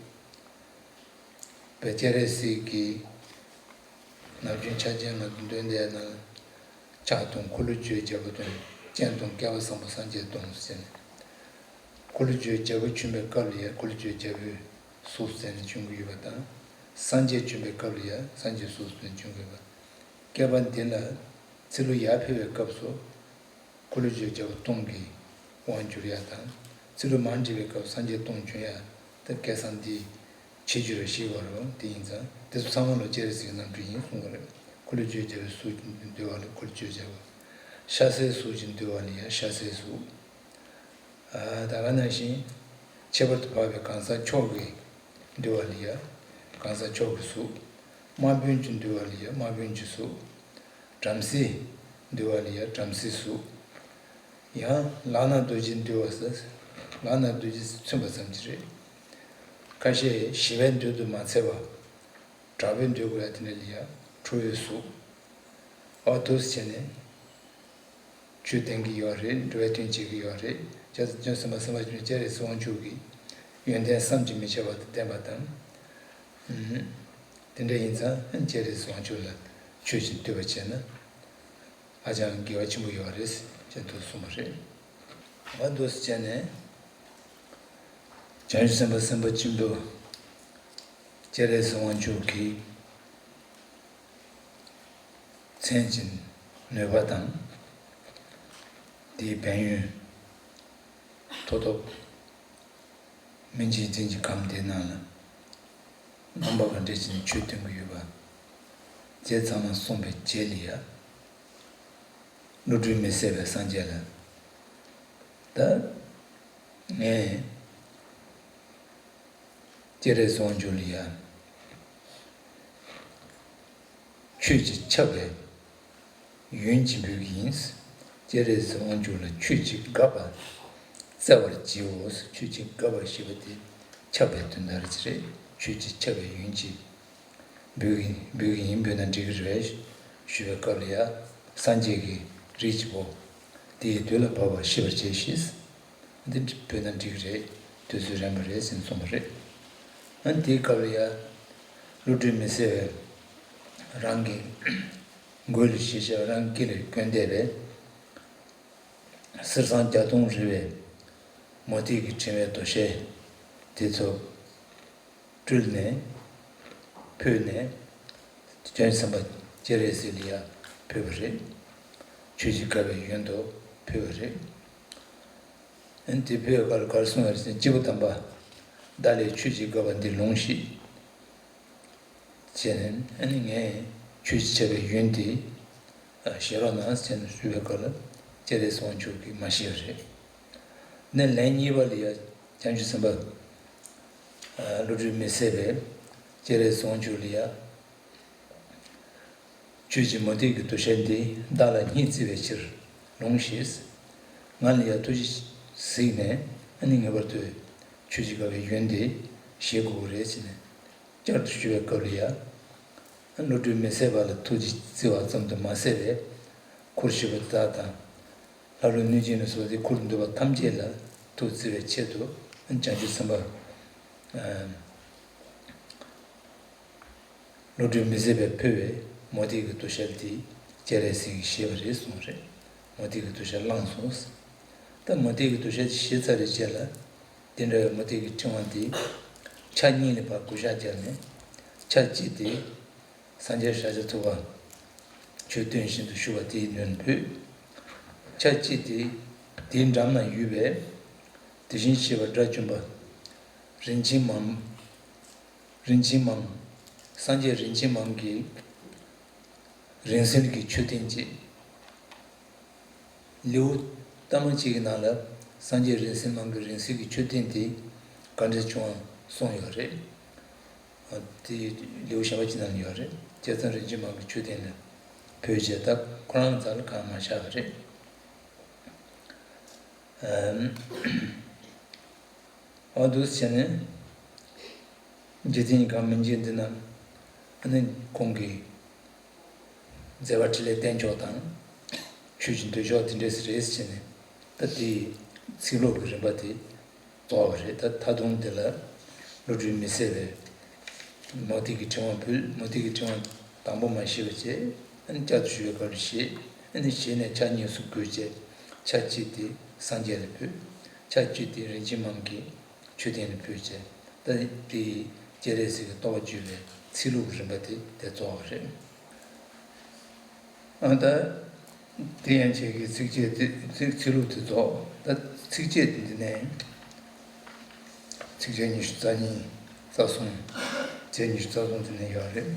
བོད་སྤྱན་རས་གཟིགས་ཀྱིས་ནམ་རྒྱུན་ཕྱག་ཆེན་ལ་འདོན་དེ་ནང་ཕྱག་དང་འཁོར་ལོས་སྒྱུར་བའི་རྒྱལ་པོ་དང་སྤྱན་དང་བསྐལ་པ་བཟང་པོ་སངས་རྒྱས་དང་ཟེར་ནས། འཁོར་ལོས་སྒྱུར་བའི་རྒྱལ་པོ་བྱོན་པའི་སྐབས་ལ་ཡང་འཁོར་ལོས་སྒྱུར་བའི་རྒྱལ་པོའི་གཟུགས་ཟེར་ནས་བྱོན་གྱི་ཡོད་པ་དང་། སངས་རྒྱས་བྱོན་པའི་སྐབས་ལ་ཡང་སངས་རྒྱས་གཟུགས་ཟེར་ནས་བྱོན་གྱི་ཡོད་པ། བསྐལ་པ་འདི་ལ་ཚེ་ལོ་ཡར་འཕེལ་བའི་སྐབས་སུ། འཁོར་ལོས་སྒྱུར་བའི་རྒྱལ་པོ་སྟོང་གི་དབང་བསྒྱུར་ཡ་དང་། ཚེ་ལོ་མར་འགྲིབ་པའི་སྐབས་སངས་རྒྱས་སྟོང་བྱོན་ཡ། ད་སྐལ་བཟང་འདི་ཆེ་རྒྱུ་རེད་ཤེས་དགོས་རེད། དེ་ཡིན་ཙང་དེ་ཚོ་ཚང་མ་ལོ་སྤྱན་རས་གཟིགས་ཀྱི་རྣམ་སྤྲུལ་ཡིན་གསུང་གི་རེད། འཁོར་ལོས་སྒྱུར་བའི་རྒྱལ་པོའི་གཟུགས་འདུལ་བ་ལ་འཁོར་ལོས་སྒྱུར་བའི་རྒྱལ་པོ། ཤ་ཟའི་གཟུགས་ཀྱིས་འདུལ་བ་ལ་ཡང་ཤ་ཟའི་གཟུགས། ད་ག་ནང་བཞིན་ཁྱད་པར་དུ་འཕགས་པའི་གང་ཟག་མཆོག་གིས་འདུལ་བ་ལ་ཡང་གང་ཟག་མཆོག་གི་གཟུགས། དམག་དཔོན་གྱིས་འདུལ་བ་ལ་ཡང་དམག་དཔོན་གྱི་གཟུགས། བྲམ་ཟེས་འདུལ་བ་ལ་ཡང་བྲམ་ཟེའི་གཟུགས། ཡང་ལག་ན་རྡོ་རྗེས་འདུལ་བ་ཟེར། ལག་ན་རྡོ་རྗེས་མཚོན་པ་ཙམ་གྱིས་རེད། ཁ་ཤས་ཞི་བས་འདུལ་དུ་མ་འཚལ་བ། དྲག་པོས་འདུལ་དགོས་ཡ་དེ་འདྲ་ལ་ཡང་ཁྲོ་བོའི་གཟུགས། འོ་འདུག་སེ་བྱས་ནས་ཆོས་བསྟན་གྱི་ཡོད་རེད། འགྲོ་བའི་དོན་བྱེད་ཀྱི་ཡོད་རེད། སྤྱན་རས་གཟིགས་དབང་ཕྱུག་གིས་སྤྱན་རས་གཟིགས་དབང་ཕྱུག་གི་ཡོན་ཏན་བསམ་གྱིས་མི་ཁྱབ་པ་དང་ལྡན་པ་དང་། ཨུམ། དེ་འདྲ་ཡིན་ཙང་སྤྱན་རས་གཟིགས་དབང་ཕྱུག་ལ་ཆོས་ཀྱི་བསྟོད་པ་བྱས་ན། ཧ་ཅང་དགེ་བ་ཆེན་པོ་ཡོད་རེད་ཅེས་དུ་གསུངས་པ་རེད། འོ་འདུག་སེ་བྱས་ནས་བྱང་ཆུབ་སེམས་དཔའ་སེམས་དཔའ་ཆེན་པོ་སྤྱན་རས་གཟིགས་དབང་ཕྱུག་གི་མཚན་གྱི་ནུས་པ་དང་། དེའི་ཕན་ཡོན། མཐུ་སྟོབས། སྨིན་བྱེད་འཛིན་གྱི་ཁམས་དེ་རྣམས་ལ་རྣམ་པ་ག་འདྲ་ཞིག་ནས་ཆོས་སྟོན་གྱི་ཡོད་པ། དེ་ཚང་མ་གསུངས་པའི་རྗེས་ལ་ཡང་། བློ་གྲོས་མི་ཟད་པའི་སངས་རྒྱས་ལ། ད་ངས་སྤྱན་རས་གཟིགས་དབང་ཕྱུག་ལ་ཡང་། ཆོས་ཀྱི་ཁྱབ་པའི་ཡོན་ཅིག་འབུལ་གྱི་ཡིན། སྤྱན་རས་གཟིགས་དབང་ཕྱུག་ལ་ཆོས་ཀྱི་དགག་པ་བཙལ་བར་བགྱིའོ། ཆོས་ཀྱི་དགག་པ་ཞེས་པ་དེ་ཁྱབ་པའི་དོན་དག་ཅིག་རེད། ཆོས་ཀྱི་ཁྱབ་པའི་ཡོན་ཅིག་འབུལ་གྱི་འབུལ་གྱི་ཡིན། འབུལ་ན་འགྲིག་གི་རེད་ཞུས་པའི་སྐབས་ལ་ཡང་། སངས་རྒྱས་ཀྱི་རིགས་ཀྱི་བུ། དེ་ཡི་དུས་ལ་བབ་པར་ཤེས་པར་གྱིས་ཤིག། འདི་འདྲ་བོས་ན་འགྲིག་གི་རེད། དུས་ཚོད་རན་པ་རེད་ཟེར་ནས་གསུངས་པ་རེད། ཨ་ནི་དེའི་སྐབས་ལ་ཡང་། བློ་གྲོས་མི་ཟད་པས་རང་གི་མགུལ་ཞེས་བྱ་བ་རང་སྐེ་ལ་གྱོན་བསྡད་པས། གསེར་སྲང་བརྒྱ་སྟོང་རི་བའི་མུ་ཏིག་གི་ཕྲེང་བའི་དོ་ཤལ་དེ་ཚོ་སྤྲུལ་ནས་ཕུལ་ནས། བྱང་ཆུབ་སེམས་དཔའ་སྤྱན་རས་གཟིགས་ལ་ཡང་ཕུལ་བ་རེད། ཆོས་ཀྱི་དགའ་བའི་ཡོན་དུ་ཕུལ་བ་རེད། ཨ་ནི་དེ་ཕུལ་བའི་སྐབས་ལ་ག་རེ་གསུངས་པ་རེད་ཟེར་ན། སྐྱེས་བུ་དམ་པ་བདག་ལས་ཆོས་ཀྱི་དགའ་བ་འདི་ལོངས་ཤིག། བྱས་ནས་ཨ་ནི་ངས་ཆོས་ཀྱི་བྱ་བའི་ཡོན་དེ་བཞེས་རོགས་གནང་ཟེར་ནས་ཞུས་པའི་སྐབས་ལ་སྤྱན་རས་གཟིགས་དབང་ཕྱུག་གིས་མ་བཞེས་པ་རེད། ནས་ལན་གཉིས་པ་ལ་ཡང་བྱང་ཆུབ་སེམས་དཔའ་བློ་གྲོས་མི་ཟད་པས་སྤྱན་རས་གཟིགས་དབང་ཕྱུག་ལ་ཡང་། ཆོས་ཀྱི་མུ་ཏིག་གི་དོ་ཤལ་འདི་བདག་ལ་སྙིང་བརྩེ་བའི་ཕྱིར་ལོངས་ཤིག། ང་ལ་ཡང་ཐུགས་རྗེས་གཟིགས་ནས་ཨ་ནི་ངེས་པར་དུ་ཆོས་ཀྱི་དགའ་བའི་ཡོན་འདི་བཞེས་དགོས་ཀྱི་རེད་ཟེར་ནས་བསྐྱར་དུ་ཞུ་བའི་སྐབས་ལ་ཡང་། བློ་གྲོས་མི་ཟད་པ་ལ་ཐུགས་རྗེས་བརྩི་བ་ཙམ་དུ་མ་ཟད་པའི་འཁོར་བཞི་པོ་དེ་དག་དང་། ལྷ་ཀླུ་གནོད་སྦྱིན་ལ་སོགས་ཏེ་འཁོར་འདུས་པ་ཐམས་ཅད་ལ་ཐུགས་བརྩེ་བའི་ཆེད་དུ་བྱང་ཆུབ་སེམས་དཔའ་བློ་གྲོས་མི་ཟད་པས་ཕུལ་བའི་མུ་ཏིག་གི་དོ་ཤལ་དེ་སྤྱན་རས་གཟིགས་ཀྱིས་བཞེས་པ་རེད་གསུངས་རེད། མུ་ཏིག་གི་དོ་ཤལ་བླངས་སོ། ད་མུ་སྟེགས་ཀྱི་འདུ་ཤེས་ཞི་ཚར་བའི་རྗེས་ལ། དེ་འདྲ་བའི་མུ་སྟེགས་ཀྱི་ཕྲེང་བ་དེ་ཕྱག་གཉིས་ལ་ཕར་བགོ་བཤའ་བརྒྱབ་ནས། ཕྱག་གཅིག་དེ་སངས་རྒྱས་ཤཱཀྱ་ཐུབ་པ་ཆོས་སྟོན་བཞིན་དུ་བཞུགས་པ་དེའི་མདུན་ཕུལ། ཕྱག་གཅིག་དེ་དེའི་འགྲམ་ན་ཡོད་པའི་དེ་བཞིན་གཤེགས་པ་དགྲ་བཅོམ་པ་རིན་ཆེན་མ། རིན་ཆེན་མའམ། སངས་རྒྱས་རིན་ཆེན་མའམ་གྱི་རིང་བསྲེལ་གྱི་མཆོད་རྟེན་གཅིག། ལེའུ་ལྟ་མ་གཅིག་གི་ནང་ལ་སངས་རྒྱས་རིང་བསྲེལ་མའམ་གྱི་རིང་བསྲེལ་གྱི་མཆོད་རྟེན་དེ་ག་འདྲ་བྱུང་བ་གསུངས་ཡོད་རེད། ཨ། དེ་ལེའུ་གཞན་པ་གཅིག་ནང་ལ་ཡོད་རེད། བྱས་ཙང་རིན་ཆེན་མའམ་གྱི་མཆོད་རྟེན་ལ་ཕུལ་བྱས། ད་ཁོ་རང་རྩ་ལ་གང་མ་བཞག་པ་རེད། ཨམ། འོ་འདུག་སེ་བྱས་ནས། འཇིག་རྟེན་གྱི་གང་མིན་འཇིག་འདི་ན། ཨ་ནི་ཁོང་གིས་མཛད་པ་འཕྲིན་ལས་བསྟན་ཕྱོགས་དང་། ཆོས་ཀྱི་འདུལ་ཕྱོགས་དེ་འདྲས་རེད་ཟེར་བྱས་ནས། ད་དེའི་ཚིག་ལྷུག་གི་རིམ་པ་དེ་རྫོགས་པ་རེད། ད་ད་དུང་དེ་ལ་བློ་གྲོས་མི་ཟད་པའི་མུ་སྟེགས་ཀྱི་ཕྲེང་བ་ཕུལ། མུ་སྟེགས་ཀྱི་ཕྲེང་བ་དང་པོ་མ་ཞི་བ་བྱས། ཨ་ནི་བསྐྱར་དུ་ཞུ་བའི་སྐབས་ལ་ཞི། ཨ་ནི་ཞི་ནས་ཕྱག་གཉིས་སུ་བགོས་བྱས། ཕྱག་གཅིག་དེ་སངས་རྒྱས་ལ་ཕུལ། ཕྱག་གཅིག་དེ་རིན་ཆེན་མའམ་གྱི་མཆོད་རྟེན་ལ་ཕུལ་བྱས། ད་དེའི་སྤྱན་རས་གཟིགས་ཀྱི་རྟོགས་པ་བརྗོད་པའི་ཚིག་ལྷུག་རིམ་པ་དེ་དེ་རྫོགས་པ་རེད། ཨ། ད་དེ་ཡན་ཆད་ཀྱི་ཚིགས་བཅད་དེ། ཚིག་ཚིག་ལྷུག་དེ་རྫོགས། ད་ཚིགས་བཅད་དེ་འདི་ནས། ཚིགས་བཅད་ཉི་ཤུ་རྩ་གཉིས། རྩ་གསུམ། བཅད་ཉི་ཤུ་རྩ་གསུམ་དེ་ནས་ཡོད་རེད།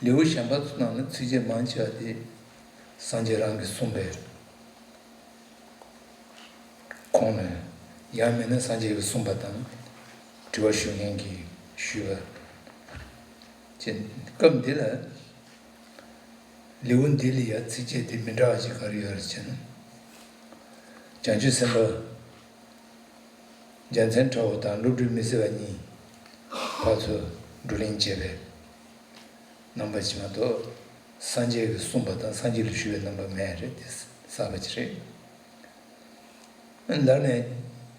ལེའུ་གཞན་པ་ཚོ་ནང་ན་ཚིགས་བཅད་མང་ཆེ་བ་དེ་སངས་རྒྱས་རང་གིས་གསུངས་པའི་ཁོངས་ནས། ཡང་མིན་ན་སངས་རྒྱས་ཀྱིས་གསུངས་པ་དང་དྲི་བ་ཞུ་མཁན་གྱིས་ཞུས་པ་བྱས། སྐབས་འདི་ལ། ལེའུ་འདི་ལ་ཡང་ཚིགས་བཅད་དེ་མི་འདྲ་བ་ཞིག་ག་རེ་ཡོད་རེད་ཟེར་ན། བྱང་ཆུབ་སེམས་དཔའ་རྒྱལ་མཚན་ཁྲ་བོ་དང་བློ་གྲོས་མི་ཟད་པ་གཉིས་ཕར་ཚུར་བགྲོ་གླེང་བྱས་པའི་རྣམ་པ་ཞིག་མ་གཏོགས། སངས་རྒྱས་ཀྱིས་གསུངས་པ་དང་སངས་རྒྱས་ལ་ཞུས་པའི་རྣམ་པ་མེད་རེད། དེ་གསར་པ་ཅིག་རེད། ལར་ནས་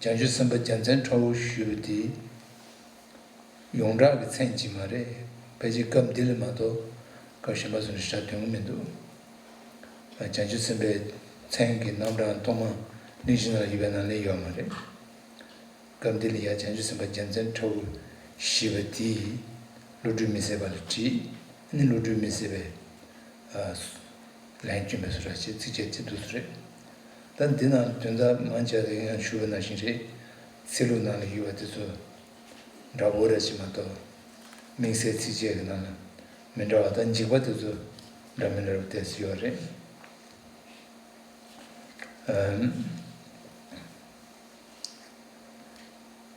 བྱང་ཆུབ་སེམས་དཔའ་རྒྱལ་མཚན་ཁྲ་བོ་ཞུས་པ་དེ་ཡོངས་གྲགས་ཀྱི་མཚན་ཅིག་མ་རེད། ཕལ་ཆེར་སྐབས་འདི་ལ་མ་གཏོགས་སྐབས་གཞན་པ་ཚོ་ནས་སྒྲ་ཐོན་གྱི་མི་འདུག། བྱང་ཆུབ་སེམས་དཔའི་མཚན་གྱི་རྣམ་གྲངས་ཐོག་མ་གླེང་གཞི་ནང་ལ་ཡོད་པའི་ནང་ལ་ཡོད་མ་རེད། སྐབས་འདི་ལ་ཡང་བྱང་ཆུབ་སེམས་དཔའ་རྒྱལ་མཚན་ཁྲ་བོ་ཞེས་པ་དེས་བློ་གྲོས་མི་ཟད་པ་ལ་དྲིས། ཨ་ནི་བློ་གྲོས་མི་ཟད་པས་ལན་བསྐྱོན་པའི་བཟོ་འདྲ་བྱས། ཚིགས་བཅད་དེ་འདུག་སེ་རེད། ད་འདི་ནང་དོན་དག་མང་ཆེ་བ་དེ་ཡང་ཞུ་བ་ནང་བཞིན་རེད། ཚིག་ལྷུག་ནང་ལ་ཡོད་པ་དེ་ཚོ་འདྲ་བོ་རེད་ཅེས་མ་གཏོགས། དམིགས་བསལ་ཚིགས་བཅད་ཀྱི་ནང་ལ་མི་འདྲ་བ་དང་འཇིགས་པ་དེ་ཚོ་འདྲ་མི་འདྲ་བ་ཏོག་ཙམ་ཡོད་རེད། ཨམ།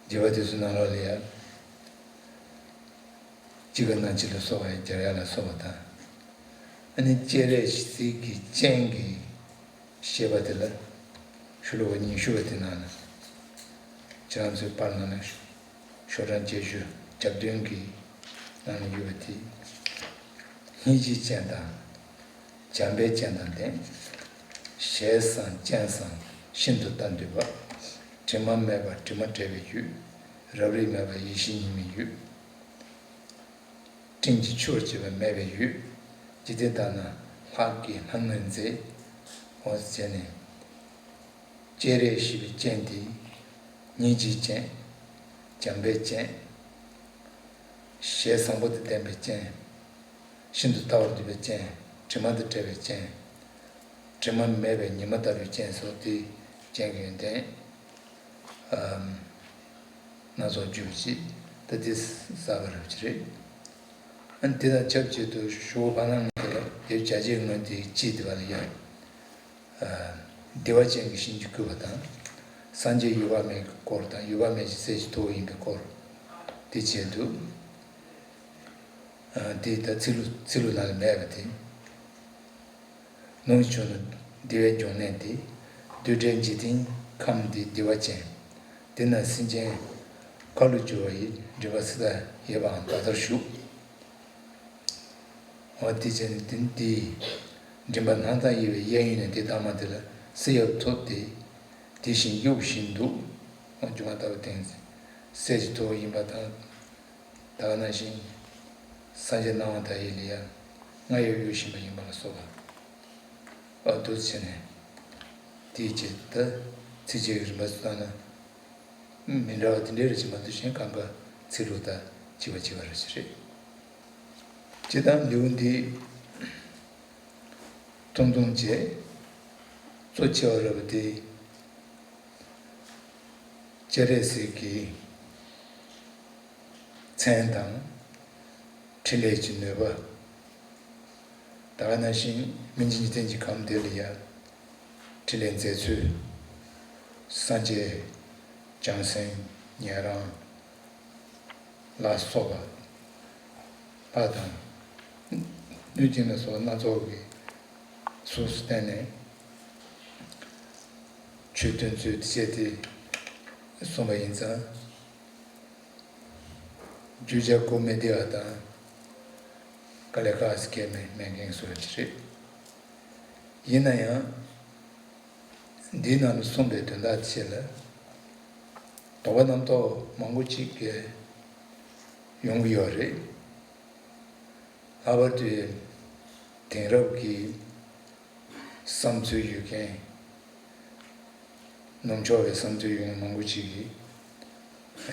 འཇིགས་པ་དེ་ཚོའི་ནང་ལོགས་ལ་ཡང་། ཅི་ག་ན་འཆི་ལ་སོགས་པ་ཡང་རྒྱལ་ཡག་ལ་སོགས་པ་དང་། ཨ་ནི་སྤྱན་རས་གཟིགས་ཀྱི་སྤྱན་གྱི་ཞེས་པ་དེ་ལ། ཤོ་ལོ་ཀ་ཉི་ཤུ་པ་དེ་ནང་ལ། ཁྱེད་རང་ཚོའི་པར་ནང་ལ། ཤོག་གྲངས་བརྒྱད་ཅུ་གྱ་བདུན་གྱི་ནང་ལ་ཡོད་པ་དེ། སྙིང་རྗེའི་སྤྱན་དང་། བྱམས་པའི་སྤྱན་དང་ལྡན། ཞེས་བསམ་སྤྱན་བསམ་ཤིན་ཏུ་ལྟ་འདུས་པ། དྲི་མ་མེད་པ་དྲི་མ་བྲལ་བའི་ཡུལ། རབ་རིབ་མེད་པ་ཡེ་ཤེས་ཉི་མའི་ཡུལ། སྤྲིན་གྱི་ཆུ་བར་བཅས་པ་མེད་པའི་ཡུལ། ཇི་སྟེ་ལྟ་ན་ལྷ་བསྐྱེད་ལྷ་ལྔའི་མཛེས། འོ་ཟེར་ནས། སྤྱན་རས་གཟིགས་པའི་སྤྱན་དེ། སྙིང་རྗེའི་སྤྱན། བྱམས་པའི་སྤྱན། ཞལ་བཟང་པོ་དང་ལྡན་པའི་སྤྱན། ཤིན་ཏུ་ལྟ་བར་འདུད་པའི་སྤྱན། དྲི་མ་དང་བྲལ་བའི་སྤྱན། དྲི་མ་མེད་པའི་ཉི་མ་ལྟ་བུའི་སྤྱན་སོགས་དེའི་སྤྱན་གྱི་ཡོན་ཏན། ཨམ། སྣ་ཚོགས་བརྗོད་ཅིག། ད་འདི་གསར་པ་རབ་ཅིག་རེད། ཨ་ནི་དེ་དང་ཆབས་ཅིག་ཏུ་ཞོགས་པ་ནང་དེ་ལ་དེབ་བརྒྱ་ཆའི་ངོས་དེ་གཅིག་དེ་བ་ལ་ཡང་། ཨ། བདེ་བ་ཅན་གྱི་ཞིང་གི་བཀོད་པ་དང་། སངས་རྒྱས་འོད་དཔག་མེད་ཀྱི་སྐོར་དང་། འོད་དཔག་མེད་ཀྱི་སྲས་ཀྱི་ཐུ་བོ་ཡིན་པའི་སྐོར་དེ་བྱས་འདུག། ཨ། དེ་ད་ཚིག་ལྷུག་ཚིག་ལྷུག་ནང་ལ་མེད་པ་དེ། ནུབ་ཕྱོགས་ན་བདེ་བའི་འབྱུང་གནས་ཏེ། རྡུལ་བྲལ་འཇིག་རྟེན་ཁམས་འདི་བདེ་བ་ཅན། དེ་ན་སེམས་ཅན་མཁའ་ལ་རྒྱུ་བ་ཡི། མགྲིན་པ་སྲིད་མཐའ་ཡས་པའང་ད་ལྟར་བཞུགས། འོ་དེ་བྱས་ནས་དེ་འདིའི་མགྲིན་པ་སྣང་མཐའ་ཡས་པའི་གཡས་གཡོན་ནས་དེ་དྭངས་མ་དེ་ལ་བསིལ་ཡག་ཐོབ་སྟེ། དེ་བཞིན་གཡོ་བཞིན་འདུག། འོ་སྒྱུ་མ་ལྟ་བུ་དེང་སྲས་ཀྱི་ཐུ་བོ་ཡིན་པ་དང་། ད་ག་ནང་བཞིན་སངས་རྒྱས་སྣང་བ་མཐའ་ཡས་ལ་ཡང་རྔ་ཡབ་གཡོ་བཞིན་པ་ཡིན་པ་ལ་སོགས་པ། འོ་འདུག་བྱས་ནས། དེའི་རྗེས་ད་ཚིགས་བཅད་ཀྱི་རིམ་པ་སོང་ན་མི་འདྲ་བ་དེ་འདྲའི་རེ་ཞིག་མ་གཏོགས་གཞན་གང་ག་ཚིག་ལྷུག་དང་གཅིག་པ་གཅིག་པ་རེ་ཞིག་རེད། སྤྱིར་བཏང་ལེའུ་འདི་ཐུང་ཐུང་བྱས་གཙོ་ཆེ་བ་རེད་པ་དེ་སྤྱན་རས་གཟིགས་ཀྱི་མཚན་དང་། ཕྲིན་ལས་ཀྱི་ནུས་པ། ད་ག་ནང་བཞིན་སྨིན་བྱེད་འཇིག་རྟེན་གྱི་ཁམས་འདི་ལ་ཡང་ཕྲིན་ལས་མཛད་ཚུལ། སངས་རྒྱས་བྱང་སེམས་ཉན་རང་ལ་སོགས་པ་ལྷ་དང་གནོད་སྦྱིན་ལ་སོགས་སྣ་ཚོགས་ཀྱི་གཟུགས་སུ་བསྟན་ནས་ཆོས་སྟོན་ཚུལ་དེ་བཅས་ཏེ་གསུངས་པ་ཡིན་ཙང་། བརྗོད་བྱ་གོ་མི་བདེ་བ་དང་དཀའ་ལས་ཁག་ཅིག་སྐྱེ་མི་མེད་མཁན་བཟོ་ཅིག་རེད། ཡིན་ན་ཡང་འདིའི་ནང་དུ་གསུངས་པའི་དོན་དག་ཆེད་ལ་དོགས་པ་རྣམ་རྟོག་མང་པོ་ཅིག་གིས་ཡོང་གི་ཡོད་རེད། ལྷག་པར་དུ་དེང་རབས་ཀྱི་བསམ་ཚུལ་ཡོད་མཁན། ནུབ་ཕྱོགས་པའི་བསམ་ཚུལ་ཡོད་མཁན་མང་པོ་ཅིག་གིས་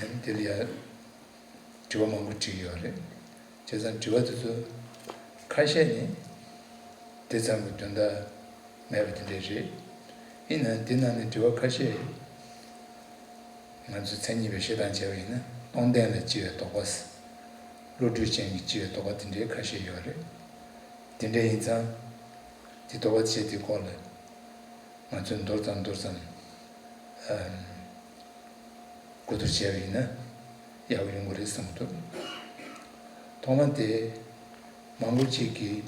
ཨན་དེ་ལ་ཡང་དྲི་བ་མང་པོ་དྲིས་ཡོད་རེད། བྱས་ཙང་དྲི་བ་དེ་ཚོ་ཁ་ཤས་ནི་དེ་ཙམ་གྱི་དོན་དག་མེད་པ་དེ་འདྲས་རེད། ཡིན་ནའང་དེ་ནང་ནས་དྲི་བ་ཁ་ཤས་ང་ཚོས་མཚན་ཉིད་པའི་བཤད་སྟངས་བྱས་པ་ཡིན་ན་སྟོང་བདེན་ལ་སྐྱེ་བའི་དོགས་པ། བློ་གྲོས་ཅན་གྱི་སྐྱེ་བའི་དོགས་པ་དེ་འདྲའི་ཁ་ཤས་ཡོད་རེད། དེ་འདྲ་ཡིན་ཙང་དེ་དོགས་པ་བྱས་དེའི་སྐོར་ལ་ང་ཚོས་མདོར་ཙམ་མདོར་ཙམ་གོ་བསྡུར་བྱས་པ་ཡིན་ན་ཡག་པོ་ཡོང་གི་རེད་བསམ་གྱི་འདུག་ཐོག་མ་དེ་མང་པོ་ཅིག་གིས་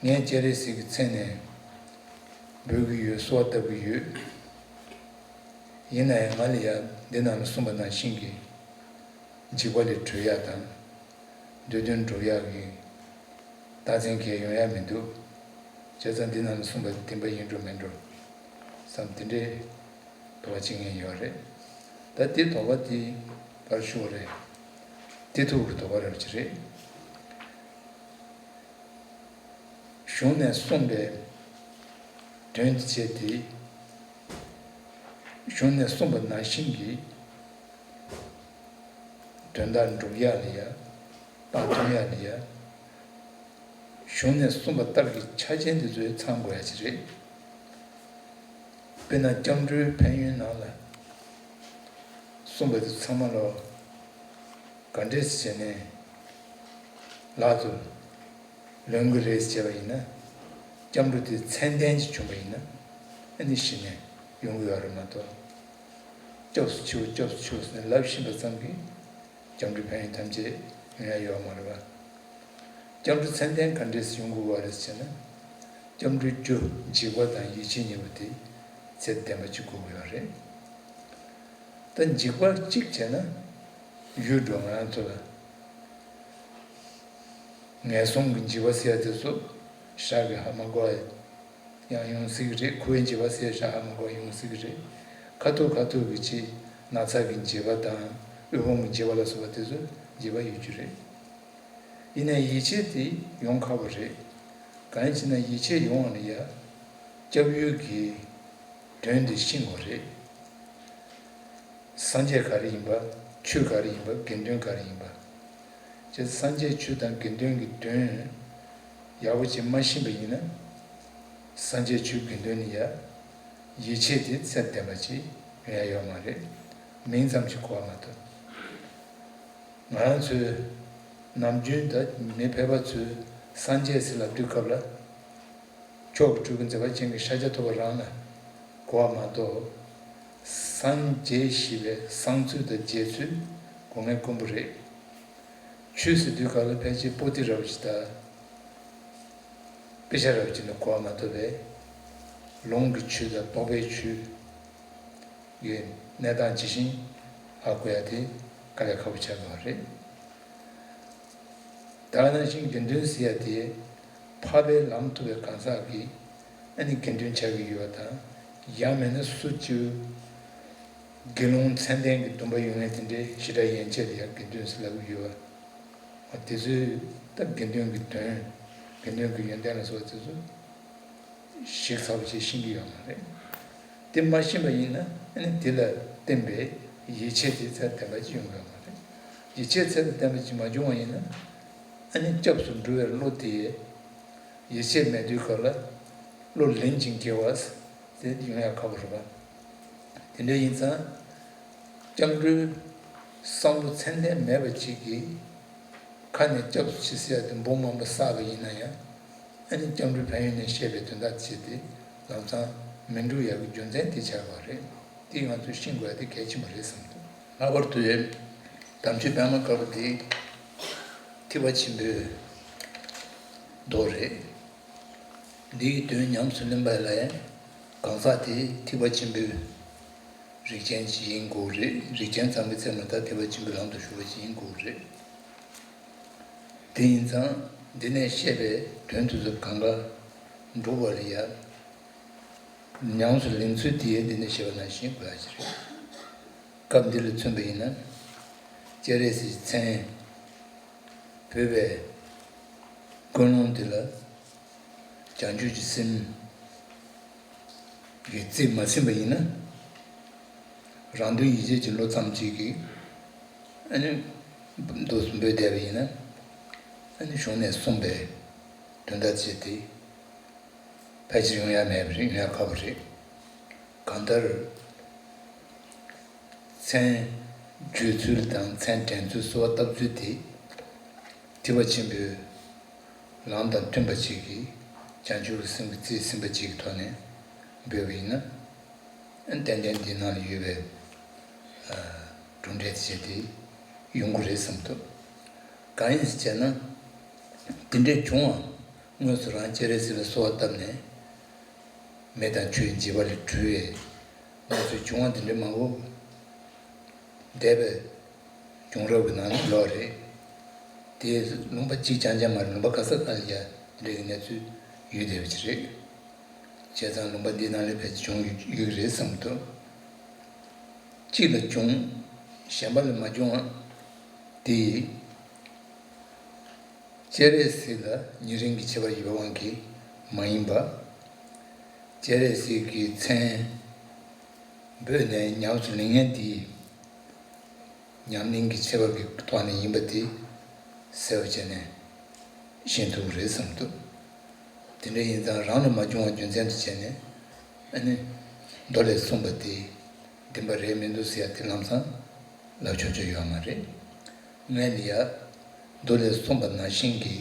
ངས་སྤྱན་རས་གཟིགས་ཀྱི་མཚན་ནས་འབོད་ཀྱི་ཡོད། གསོལ་བ་བཏབ་ཀྱི་ཡོད། ཡིན་ན་ཡང་ང་ལ་ཡང་འདི་ནང་ལ་གསུངས་པ་ནང་བཞིན་གྱི་འཇིགས་པ་ལས་གྲོལ་ཡག་དང་། འདོད་དོན་འགྲུབ་ཡག་གི་རྟགས་མཚན་གང་ཡང་ཡོང་ཡག་མི་འདུག་བྱས་ཙང་འདི་ནང་ལ་གསུངས་པ་དེ་བདེན་པ་ཡིན་འགྲོ་མིན་འགྲོ་བསམ་དེ་འདྲའི་དོགས་པ་བྱེད་མཁན་ཡོད་རེད། ད་དེ་དོགས་པ་དེ་ཕར་ཞོག་རེད། དེ་ཐུག་གི་དོགས་པ་རེད་ཅི་རེད། གཞུང་ནས་གསུངས་པའི་དོན་དེ་བྱས་ཏེ། གཞུང་ནས་གསུངས་པ་ནང་བཞིན་གྱི་དོན་དག་འགྲུབ་ཡག་ལ་ཡ། རྟགས་ཐོན་ཡག་ལ་ཡ། གཞུང་ནས་གསུངས་པ་ལྟར་གྱི་ཆ་རྐྱེན་དེ་ཚོ་ཚང་དགོས་ཡག་ཅིག་རེད། དཔེར་ན་སྐྱབས་འགྲོའི་ཕན་ཡོན་ནང་ལ་གསུངས་པ་དེ་ཚང་མ་ལོ་ག་འདྲས་བྱས་ནས་ལག་ཏུ་ལོན་གྱི་རེད་ཅེས་པ་ཡིན་ན། སྐྱབས་འགྲོ་དེ་མཚན་ལྡན་ཅིག་བྱུང་བ་ཡིན་ན་ཨ་ནི་གཞི་ནས་ཡོང་གི་ཡོད་རེད་མ་གཏོགས། སྐྱབས་སུ་མཆིའོ་སྐྱབས་སུ་མཆིའོ་ཟེར་ནས་ལབ་བཞིན་པ་ཙམ་གྱིས་སྐྱབས་འགྲོའི་ཕན་ཡོན་ཐམས་ཅད་ཡོང་ཡ་ཡོད་མ་རེད་པ། སྐྱབས་འགྲོ་མཚན་ལྡན་ག་འདྲས་སེ་ཡོང་དགོས་པ་རེད་ཟེར་ན། སྐྱབས་འགྲོའི་རྒྱུ་འཇིགས་པ་དང་ཡིད་ཆེས་གཉིས་པོ་དེ་ཚད་ལྡན་པ་ཅིག་དགོས་ཀྱི་ཡོད་རེད། ད་འཇིགས་པ་གཅིག་བྱས་ན་ཡུལ་འགྲོ་ང་རང་ཚོ་ལ་ངན་སོང་གི་འཇིགས་པ་ཟེར་ཡ་དེ་ཚོ་ཞག་གི་ཧ་མ་གོ་བ་ཡང་ཡོང་སྲིད་ཀྱི་རེད། ཁུ་བའི་འཇིགས་པ་ཟེར་ཡ་ཞག་ཧ་མ་གོ་བ་ཡོང་སྲིད་ཀྱི་རེད། ཁ་ཐུག་ཁ་ཐུག་གི་ཅིག་ན་ཚ་གི་འཇིགས་པ་དང་དབུལ་ཕོངས་ཀྱི་འཇིགས་པ་ལ་སོགས་པ་དེ་ཚོ་འཇིགས་པ་ཡོད་རྒྱུ་རེད། ཡིན་ནའི་ཡིད་ཆེས་དེ་ཡོང་ཁག་པོ་རེད། གང་ཡིན་ཟེར་ན་ཡིད་ཆེས་ཡོང་བ་ལ་ཡ་སྐྱབས་ཡུལ་གྱི་དོན་དེ་ཤེས་དགོས་རེད། སངས་རྒྱས་ག་རེ་ཡིན་པ། ཆོས་ག་རེ་ཡིན་པ། དགེ་འདུན་ག་རེ་ཡིན་པ། བྱས་ཙང་སངས་རྒྱས་ཆོས་དང་དགེ་འདུན་གྱི་དོན་ཡག་པོ་ཅིག་མ་ཤེས་པ་ཡིན་ན། སངས་རྒྱས་ཆོས་དགེ་འདུན་ནི་ཡ་ཡིད་ཆེས་དེ་ཚད་ལྡན་པ་ཅིག་ཡོང་ཡ་ཡོད་མ་རེད། མིང་ཙམ་ཞིག་གོ་བ་མ་གཏོགས། ང་རང་ཚོའི་ནམ་རྒྱུན་ད་མི་ཕལ་པ་ཚོས་སངས་རྒྱས་ཟེར་ལབ་དུས་སྐབས་ལ། མཆོག་གི་སྤྲུལ་སྐུ་མཛད་པ་ཅན་གྱི་ཤཱཀྱ་ཐུབ་པ་རང་ལ་གོ་བ་མ་གཏོགས། སངས་རྒྱས་ཞེས་པའི་གསང་ཚུལ་དང་རྗེས་ཚུལ་གོ་མཁན་དཀོན་པོ་རེད། ཆོས་ཟེར་དུས་སྐབས་ལ་ཕལ་ཆེར་པོ་ཏི་རབ་ཅིག་དང་། དཔེ་ཆ་རབ་ཅིག་ལ་གོ་བ་མ་གཏོགས་པས། ལུང་གི་ཆོས་དང་རྟོགས་པའི་ཆོས་ཀྱི་གནས་སྟངས་ཇི་བཞིན་ཧ་གོ་ཡ་དེ་དཀའ་ལས་ཁག་པོ་ཆགས་ཡོད་རེད། ད་ག་ནང་བཞིན་དགེ་འདུན་ཟེར་ཡ་དེ་འཕགས་པའི་ལམ་ཐོབ་པའི་གང་ཟག་གིས་ཨ་ནི་དགེ་འདུན་ཆགས་ཀྱི་ཡོད་པ་དང་། ཡང་མིན་ན་སུ་གཅིག་དགེ་སློང་མཚན་ལྡན་གྱི་སྡོམ་པ་ཡོད་མཁན་དེ་འདྲའི་ཞེ་དྲག་ཡན་ཆད་ལ་ཡང་དགེ་འདུན་ཟེར་ལབ་ཀྱི་ཡོད་པ། འོ་དེ་ཚོས་ད་དགེ་འདུན་གྱི་དོན། དགེ་འདུན་གྱི་ཡོན་ཏན་ལ་སོགས་པ་དེ་ཚོ་ཞིབ་ཚགས་པོ་ཅིག་ཤེས་ཀྱི་ཡོད་མ་རེད། དེ་མ་ཤེས་པ་ཡིན་ན་ཨ་ནི་དེ་ལ་བརྟེན་པའི་ཡིད་ཆེས་དེ་ཚད་ལྡན་པ་ཅིག་ཡོང་གི་ཡོད་མ་རེད། ཡིད་ཆེས་ཚད་ལྡན་པ་ཅིག་མ་བྱུང་བ་ཡིན་ན་ཨ་ནི་སྐྱབས་སུ་འགྲོ་བའི་བློ་དེ་ཡིད་ཆེས་མེད་དུས་སྐབས་ལ་བློ་ལིང་ཅིང་སྐྱེ་བ་དེ་ཡོང་ཡ་ཁག་པོ་རེད་པ། དེ་འདྲ་ཡིན་ཙང་། སྐྱབས་འགྲོའི་བསམ་བློ་ཚད་ལྡན་མེད་པ་ཅིག་གིས་ཁ་ནས་སྐྱབས་སུ་མཆི་ཟེར་ཡ་དེ་འབུམ་མང་པོ་བསགས་པ་ཡིན་ན་ཡང་ཨ་ནི་སྐྱབས་འགྲོའི་ཕན་ཡོན་ནས་བཤད་པའི་དོན་དག་བྱས་ཏེ་ལམ་སང་མི་འགྲུབ་ཡག་གི་རྒྱུ་མཚན་དེ་ཆགས་པ་རེད། དེ་ང་ཚོས་ཤེས་དགོས་ཡ་དེ་གལ་ཆེན་པོ་རེད་བསམ་འདུག་ལྷག་པར་དུ་དམ་ཆོས་པད་མ་དཀར་པོ་དེ་ཐེག་པ་ཆེན་པོའི་མདོ་རེད། འདིའི་དོན་ཉམས་སུ་ལེན་པ་ལ་ཡང་གང་ཟག་དེ་ཐེག་པ་ཆེན་པོའི་རིགས་ཅན་ཅིག་ཡིན་དགོས་རེད། རིགས་ཅན་ཙམ་གྱི་ཚད་མ་ད་ཐེག་པ་ཆེན་པོའི་ལམ་དུ་ཞུགས་པ་ཅིག་ཡིན་དགོས་རེད། དེ་ཡིན་ཙང་འདི་ནས་བཤད་པའི་དོན་དེ་ཚོ་གང་ག་འགྲུབ་པ་ལ་ཡ་ཉམས་སུ་ལེན་ཚུལ་དེ་ཡང་འདི་ནས་བཤད་པ་ནང་བཞིན་དགོས་ཡ་ཅིག་རེད། སྐབས་འདི་ལ་མཚོན་པ་ཡིན་ན་སྤྱན་རས་གཟིགས་མཚན་བོད་པའི་ཀུན་སློང་དེ་ལ་བྱང་ཆུབ་ཀྱི་སེམས་ཀྱི་རྩིས་མ་ཟིན་པ་ཡིན་ན། རང་དོན་ཡིད་བྱེད་ཀྱི་བློ་ཙམ་གཅིག་གིས་ཨ་ནི་མདོ་གསུམ་པོ་བསྡད་པ་ཡིན་ན་ཨ་ནི་གཞུང་ནས་གསུངས་པའི་དོན་དག་བྱས་ཏེ་ཕལ་ཆེར་ཡོང་ཡ་མེད་པ་རེད། ཡོང་ཡ་ཁག་པོ་རེད། གང་ལྟར། མཚན་བརྗོད་ཚུལ་དང་མཚན་འདྲེན་ཚུལ་གསོལ་བ་བཏབ་ཚུལ་དེ་ཐེག་པ་ཆེན་པོའི་ལམ་དང་མཐུན་པ་ཅིག་གིས་བྱང་ཆུབ་ཀྱི་སེམས་ཀྱི་རྩིས་ཟིན་པ་ཅིག་གི་ཐོག་ནས་འབད་པ་ཡིན་ན། ཏན་ཏན་འདི་ནང་ལ་ཡོད་པའི་གྲུབ་འབྲས་དེ་བྱས་ཏེ་ཡོང་གི་རེད་བསམ་འདུག་གང་ཡིན་ཟེར་བྱས་ན། དེ་འདྲས་བྱུང་བ་དངོས་སུ་རང་སྤྱན་རས་གཟིགས་ལ་གསོལ་བ་བཏབ་ནས། མེ་དང་ཆུའི་འཇིགས་པ་ལས་གྲོལ་བའི་གནས་ཚུལ་བྱུང་བ་འདི་འདྲ་མང་པོ་འདས་པའི་བྱུང་རབས་ཀྱི་ནང་ན་ཡོད་རེད། དེ་ལུང་པ་གཅིག་རྐྱང་རྐྱང་མ་རེད། ལུང་པ་ག་ས་ག་ལ་ཡ་འདི་འདྲའི་གནས་ཚུལ་ཡོད་བསྡད་པ་ཅིག་རེད། བྱས་ཙང་ལུང་པ་འདི་ནང་ལ་ཕལ་ཆེར་བྱུང་ཡོད་ཡོད་ཀྱི་རེད་བསམ་གྱི་འདུག་གཅིག་ལ་བྱུང་། གཞན་པ་ལ་མ་བྱུང་བ་དེ། སྤྱན་རས་གཟིགས་ལ་ཉེ་རིང་གི་ཁྱད་པར་ཡོད་པའི་དབང་གིས་མ་ཡིན་པ། སྤྱན་རས་གཟིགས་ཀྱི་མཚན་བོས་ནས་ཉམས་སུ་ལེན་མཁན་དེའི་ཉམས་ལེན་གྱི་ཁྱད་པར་གྱི་ཐོག་ནས་ཡིན་པ་དེ་གསལ་པོ་བྱས་ནས་ཤེས་ཐུབ་ཀྱི་རེད་བསམ་འདུག་དེ་འདྲ་ཡིན་ཙང་རང་ལ་མ་བྱུང་བ་རྒྱུ་མཚན་དུ་བྱས་ནས་ཨ་ནི་མདོ་ལས་གསུངས་པ་དེ་བདེན་པ་རེད་མི་འདུག་ཟེར་ཡ་དེ་ལམ་སང་ལབ་ཆོག་ཆོག་ཡོད་མ་རེད། སྔོན་ལ་ཡ་མདོ་ལས་གསུངས་པ་ནང་བཞིན་གྱི་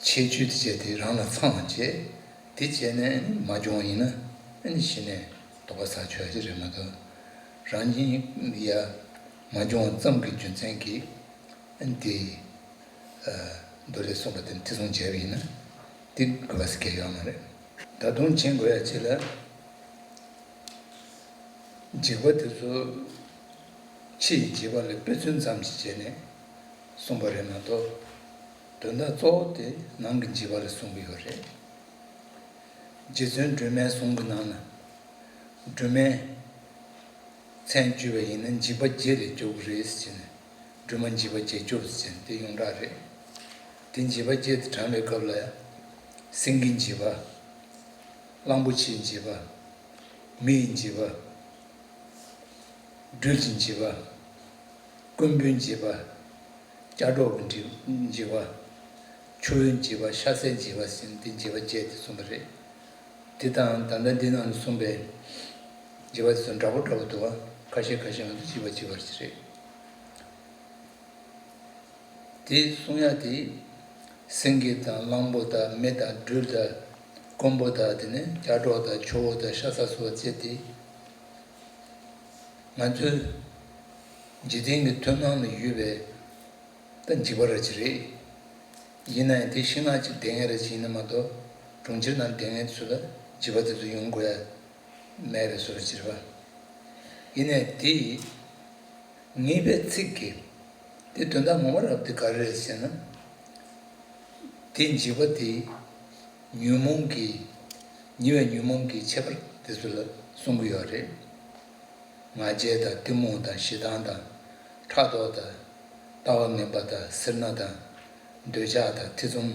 ཁྱད་ཆོས་དེ་བྱས་ཏེ་རང་ལ་ཚང་བ་བྱས། དེ་བྱས་ནས་མ་བྱུང་བ་ཡིན་ན་ཨ་ནི་གཞི་ནས་དོགས་པ་ཟ་ཆོག་ཡ་ཅིག་རེད་མ་གཏོགས། རང་ཉིད་ཡ་མ་བྱུང་བ་ཙམ་གྱི་རྒྱུ་མཚན་གྱིས་ཨ་ནི་དེ་མདོ་ལས་གསུངས་པ་དེ་ཐེ་ཚོམ་བྱས་པ་ཡིན་ན་དེ་དགོས་པ་ཟེར་གྱི་ཡོད་མ་རེད། ད་དུང་མཁྱེན་དགོས་ཡ་ཅིག་ལ། འཇིགས་པ་དེ་ཚོ་ཕྱི་ཡི་འཇིགས་པ་ལ་དཔེ་མཚོན་ཙམ་ཞིག་བྱས་ནས་གསུངས་པ་རེད་མ་གཏོགས། དོན་དག་གཙོ་བོ་དེ་ནང་གི་འཇིགས་པ་ལ་གསུངས་ཀྱི་ཡོད་རེད། རྗེ་བཙུན་སྒྲོལ་མའི་གསུང་གི་ནང་ན། སྒྲོལ་མའི་མཚན་བརྗོད་པ་ཡིན་ན་འཇིགས་པ་བརྒྱད་ལས་སྐྱོབ་ཀྱི་རེད་ཟེར་ནས། སྒྲོལ་མ་འཇིགས་པ་བརྒྱད་སྐྱོབ་ཟེར་ནས་དེ་ཡོངས་གྲགས་རེད། དེ་འཇིགས་པ་བརྒྱད་དེ་དྲངས་པའི་སྐབས་ལ་ཡང་། སེང་གེའི་འཇིགས་པ། གླང་པོ་ཆེའི་འཇིགས་པ། མི་ཡི་འཇིགས་པ། སྦྲུལ་གྱི་འཇིགས་པ། རྐུན་པོའི་འཇིགས་པ། ལྕགས་སྒྲོག་གི་འཇིགས་འཇིགས་པ། ཆུ་བོའི་འཇིགས་པ། ཤ་ཟའི་འཇིགས་པ་ཟེར་ནས་དེ་འཇིགས་པ་བརྒྱད་དེ་གསུངས་པ་རེད། དེ་དང་ད་ལྟ་འདི་ནང་ལ་གསུངས་པའི་འཇིགས་པ་དེ་ཚོ་འདྲ་པོ་འདྲ་པོ་འདུག་བ། ཁ་ཤས་ཁ་ཤས་ང་ཚོ་འཇིགས་པ་གཅིག་པ་ཅིག་རེད། དེ་གསུང་ཡ་དེ། སེང་གེ་དང་གླང་པོ་དང་མི་དང་སྦྲུལ་དང་། རྐུན་པོ་དང་དེ་ནས་ལྕགས་སྒྲོག་དང་ཆུ་བོ་དང་ཤ་ཟ་སོགས་བཅས་ཏེ། ང་ཚོའི་འཇིག་རྟེན་གྱི་མཐུན་སྣང་ལ་ཡོད་པའི་ད་འཇིགས་པ་ར་ཅིག་རེད། ཡིན་ན་ཡང་དེ་ཤིང་ནགས་ཅིག་བསྡད་མཁན་ར་ཅིག་ཡིན་ན་མ་གཏོགས། གྲོང་ཁྱེར་ནང་བསྡད་མཁན་ཚོ་ལ་འཇིགས་པ་དེ་ཚོ་ཡོང་དགོས་ཡ་མེད་པའི་བཟོ་འདྲ་ཅིག་རེད་པ། ཡིན་ནའི་དེ་ངེས་པའི་ཚིག་གིས་དེ་དོན་དག་ངོ་མ་རབ་དེ་ག་རེ་རེད་ཟེར་ན། དེ་འཇིགས་པ་དེ་ཉོན་མོངས་ཀྱི། ཉེ་བའི་ཉོན་མོངས་ཀྱི་ཁྱད་པར་དེ་ཚོ་ལ་གསུང་གི་ཡོད་རེད། ང་རྒྱལ་དང་གཏི་མུག་དང་ཞེ་སྡང་དང་། ཕྲག་དོག་དང་། ལྟ་བ་ངན་པ་དང་། སེར་སྣ་དང་། འདོད་ཆགས་དང་། ཐེ་ཚོམ།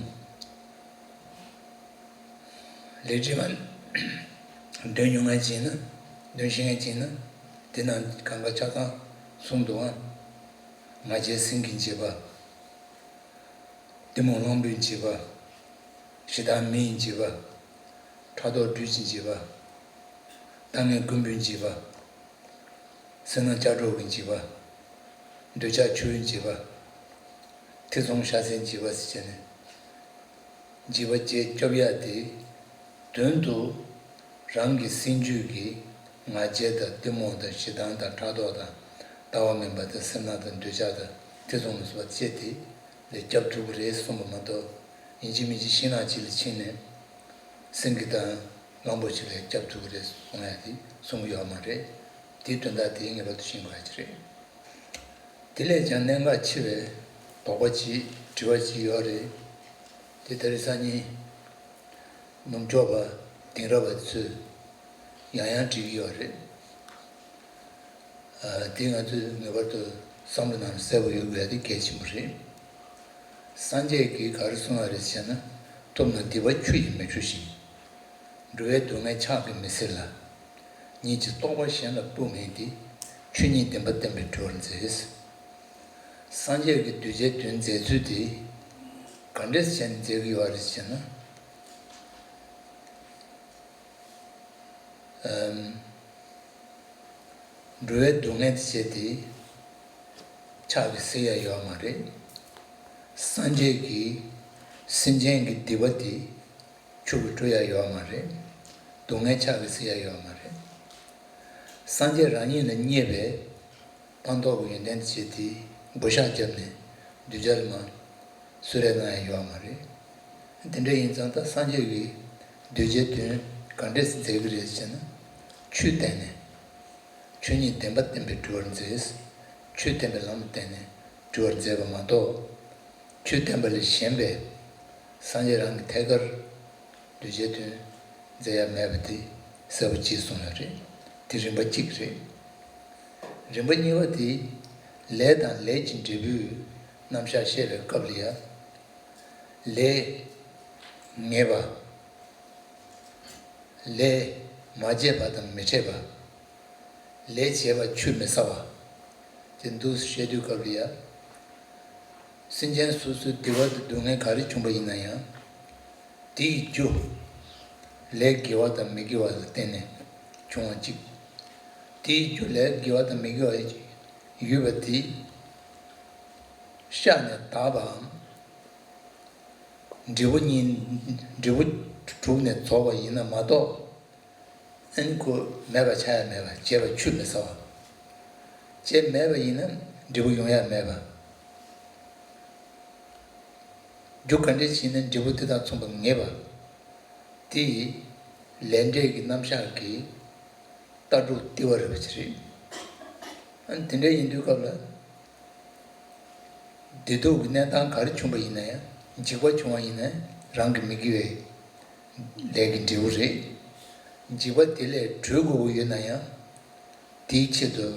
ལས་སྒྲིབ་པ། འདོན་མྱོང་མཁན་ཅིག་ཡིན་ན། འདོན་ཤེས་མཁན་ཅིག་ཡིན་ན། དེ་ནང་གང་ག་ཆ་ཚང་གསུངས་འདུག་ཨ། ང་རྒྱལ་སེམས་ཀྱི་འཇིགས་པ། གཏི་མུག་གླང་པོའི་འཇིགས་པ། ཞེ་སྡང་མེ་ཡི་འཇིགས་པ། ཕྲག་དོག་སྦྲུལ་གྱི་འཇིགས་པ། ལྟ་ངན་རྐུན་པོའི་འཇིགས་པ། སེར་སྣ་ལྕགས་སྒྲོག་གི་འཇིགས་པ། འདོད་ཆགས་ཆུ་བོའི་འཇིགས་པ། ཐེ་ཚོམ་ཤ་ཟའི་འཇིགས་པ་ཟེར་བྱས་ནས། འཇིགས་པ་བརྒྱད་སྐྱོབ་ཡ་དེ། དོན་དུ་རང་གི་སེམས་རྒྱུད་ཀྱི་ང་རྒྱལ་དང་གཏི་མུག་དང་ཞེ་སྡང་དང་ཕྲག་དོག་དང་ལྟ་བ་མིན་པ་དང་སེར་སྣ་དང་འདོད་ཆགས་དང་ཐེ་ཚོམ་ལ་སོགས་པ་བཅད་དེ་ལས་སྐྱོབ་ཐུབ་ཀྱི་རེད་གསུངས་པ་མ་གཏོགས། ཡིན་གཅིག་མིན་གཅིག་ཤིང་ནགས་གཅིག་ལ་ཕྱིན་ནས། སེང་གེ་དང་གླང་པོ་ཆེ་ལས་སྐྱོབ་ཐུབ་ཀྱི་རེད་གསུང་ཡ་དེ་གསུང་གི་ཡོད་མ་རེད། དེའི་དོན་དག་དེ་ངེས་པར་དུ་ཤེས་དགོས་ཡ་ཅིག་རེད། དེ་ལས་ཀྱང་གནད་འགག་ཆེ་བའི་དོགས་པ་ཅིག་དྲི་བ་ཅིག་ཡོད་རེད། དེ་ད་རེས་སང་ཉིན་ནུབ་ཕྱོགས་པ་དེང་རབས་པ་ཚོས་ཡང་ཡང་དྲི་གི་ཡོད་རེད། ཨ། དེ་ང་ཚོས་ངེས་པར་དུ་བསམ་བློ་ནང་གསལ་པོ་ཡོད་དགོས་ཡ་དེ་གལ་ཆེན་པོ་རེད། སངས་རྒྱས་ཀྱིས་ག་རེ་གསུངས་པ་རེད་ཟེར་ན། ཐོབ་ན་སྡིག་པ་ཆུ་ཡིས་མི་འཁྱུ་ཞིང་། འགྲོ་བའི་སྡུག་བསྔལ་ཕྱག་གིས་མི་སེལ་ལ། ཉིད་ཀྱི་རྟོག་པ་གཞན་ལ་སྤུ་མེད་དེ། ཆོས་ཉིད་བདེན་པ་བསྟན་པས་གྲོལ་བར་མཛད། སངས་རྒྱས་ཀྱིས་གདུལ་བྱའི་དོན་མཛད་ཚུལ་དེ་ག་འདྲས་བྱས་ནས་མཛད་ཀྱི་ཡོད་རེད་ཟེར་ན། ཨམ། འགྲོ་བའི་སྡུག་བསྔལ་དེ་བྱས་ཏེ་ཕྱག་གིས་སེལ་ཡ་ཡོད་མ་རེད། སངས་རྒྱས་ཀྱིས་སེམས་ཅན་གྱི་སྡིག་པ་དེ་ཆུ་གིས་བཀྲུ་ཡ་ཡོད་མ་རེད། སྡུག་བསྔལ་ཕྱག་གིས་སེལ་ཡ་ཡོད་མ་རེད། སངས་རྒྱས་རང་ཉིད་ལ་བརྙས་པའི་སྤངས་རྟོགས་ཀྱི་ཡོན་ཏན་དེ་བྱས་ཏེ་མགོ་བཤགས་བརྒྱབ་ནས་གདུལ་བྱ་ལ་མར་གསོལ་རས་གནང་ཡ་ཡོད་མ་རེད། དེ་འདྲ་ཡིན་ཙང་ད་སངས་རྒྱས་ཀྱིས་གདུལ་བྱའི་དོན་ག་འདྲས་མཛད་ཀྱི་རེད་ཟེར་ན། ཆོས་བསྟན་ནས། ཆོས་ཉིད་བདེན་པ་བསྟན་པས་གྲོལ་བར་མཛད། ཆོས་བསྟན་པའི་ལམ་བསྟན་ནས་གྲོལ་བར་མཛད་པ་མ་གཏོགས། ཆོས་བསྟན་པ་ལས་གཞན་པའི་སངས་རྒྱས་རང་གི་ཐད་ཀར་གདུལ་བྱའི་དོན་མཛད་ཡ་མེད་པ་དེ་གསལ་པོ་ཅིག་གསུངས་ཡོད་རེད། དེ་རིམ་པ་གཅིག་རེད། རིམ་པ་གཉིས་པ་དེ་ལས་དང་ལས་ཀྱི་འབྲས་བུའི་རྣམ་གཞག་བཤད་པའི་སྐབས་ལ་ཡ། ལས་ངེས་པ། ལས་མ་བྱས་པ་དང་མི་འཕྲད་པ། ལས་བྱས་པ་ཆུད་མི་ཟ་བ། དེ་འདུག་སེ་བཤད་དུས་སྐབས་ལ་ཡ། སེམས་ཅན་སོ་སོའི་སྡིག་པ་དང་སྡུག་བསྔལ་ག་རེ་བྱུང་པ་ཡིན་ན་ཡང་། དེའི་རྒྱུ། ལས་དགེ་བ་དང་མི་དགེ་བ་ལ་བརྟེན་ནས་བྱུང་བ་གཅིག་དེའི་རྒྱུ་ལས་དགེ་བ་དང་མི་དགེ་བ་ཡོད་པ་དེ་བཤགས་ནས་དག་པའམ། འབྲས་བུ་གཉིས། འབྲས་བུ་གྲུབ་ནས་རྫོགས་པ་ཡིན་ན་མ་གཏོགས། ཨ་ནི་ཁོ་མེད་པ་ཆགས་ཡ་མེད་པ། བྱས་པ་ཆུད་མི་ཟ་བ། བྱས་མེད་པ་ཡིན་ན་འབྲས་བུ་ཡོང་ཡ་མེད་པ། རྒྱུ་ག་འདྲས་བྱས་ནས་འབྲས་བུ་དེ་དང་མཚུངས་པ་ངེས་པ། དེ་ཡི་ལས་འབྲས་ཀྱི་རྣམ་གཞག་གི་ལྟ་གྲུབ་ལྟེ་བ་རེད་པ་ཅིག་རེད། ཨ་ནི་དེ་འདྲ་ཡིན་དུས་སྐབས་ལ། བདེ་སྡུག་གི་གནས་སྟངས་ག་རེ་བྱུང་བ་ཡིན་ན་ཡང་། འཇིགས་པ་བྱུང་བ་ཡིན་ན་རང་གི་མི་དགེ་བའི་ལས་ཀྱི་འབྲས་བུ་རེད། འཇིགས་པ་དེ་ལས་གྲོལ་དགོས་པ་ཡོད་ན་ཡང་། དེའི་ཆེད་དུ་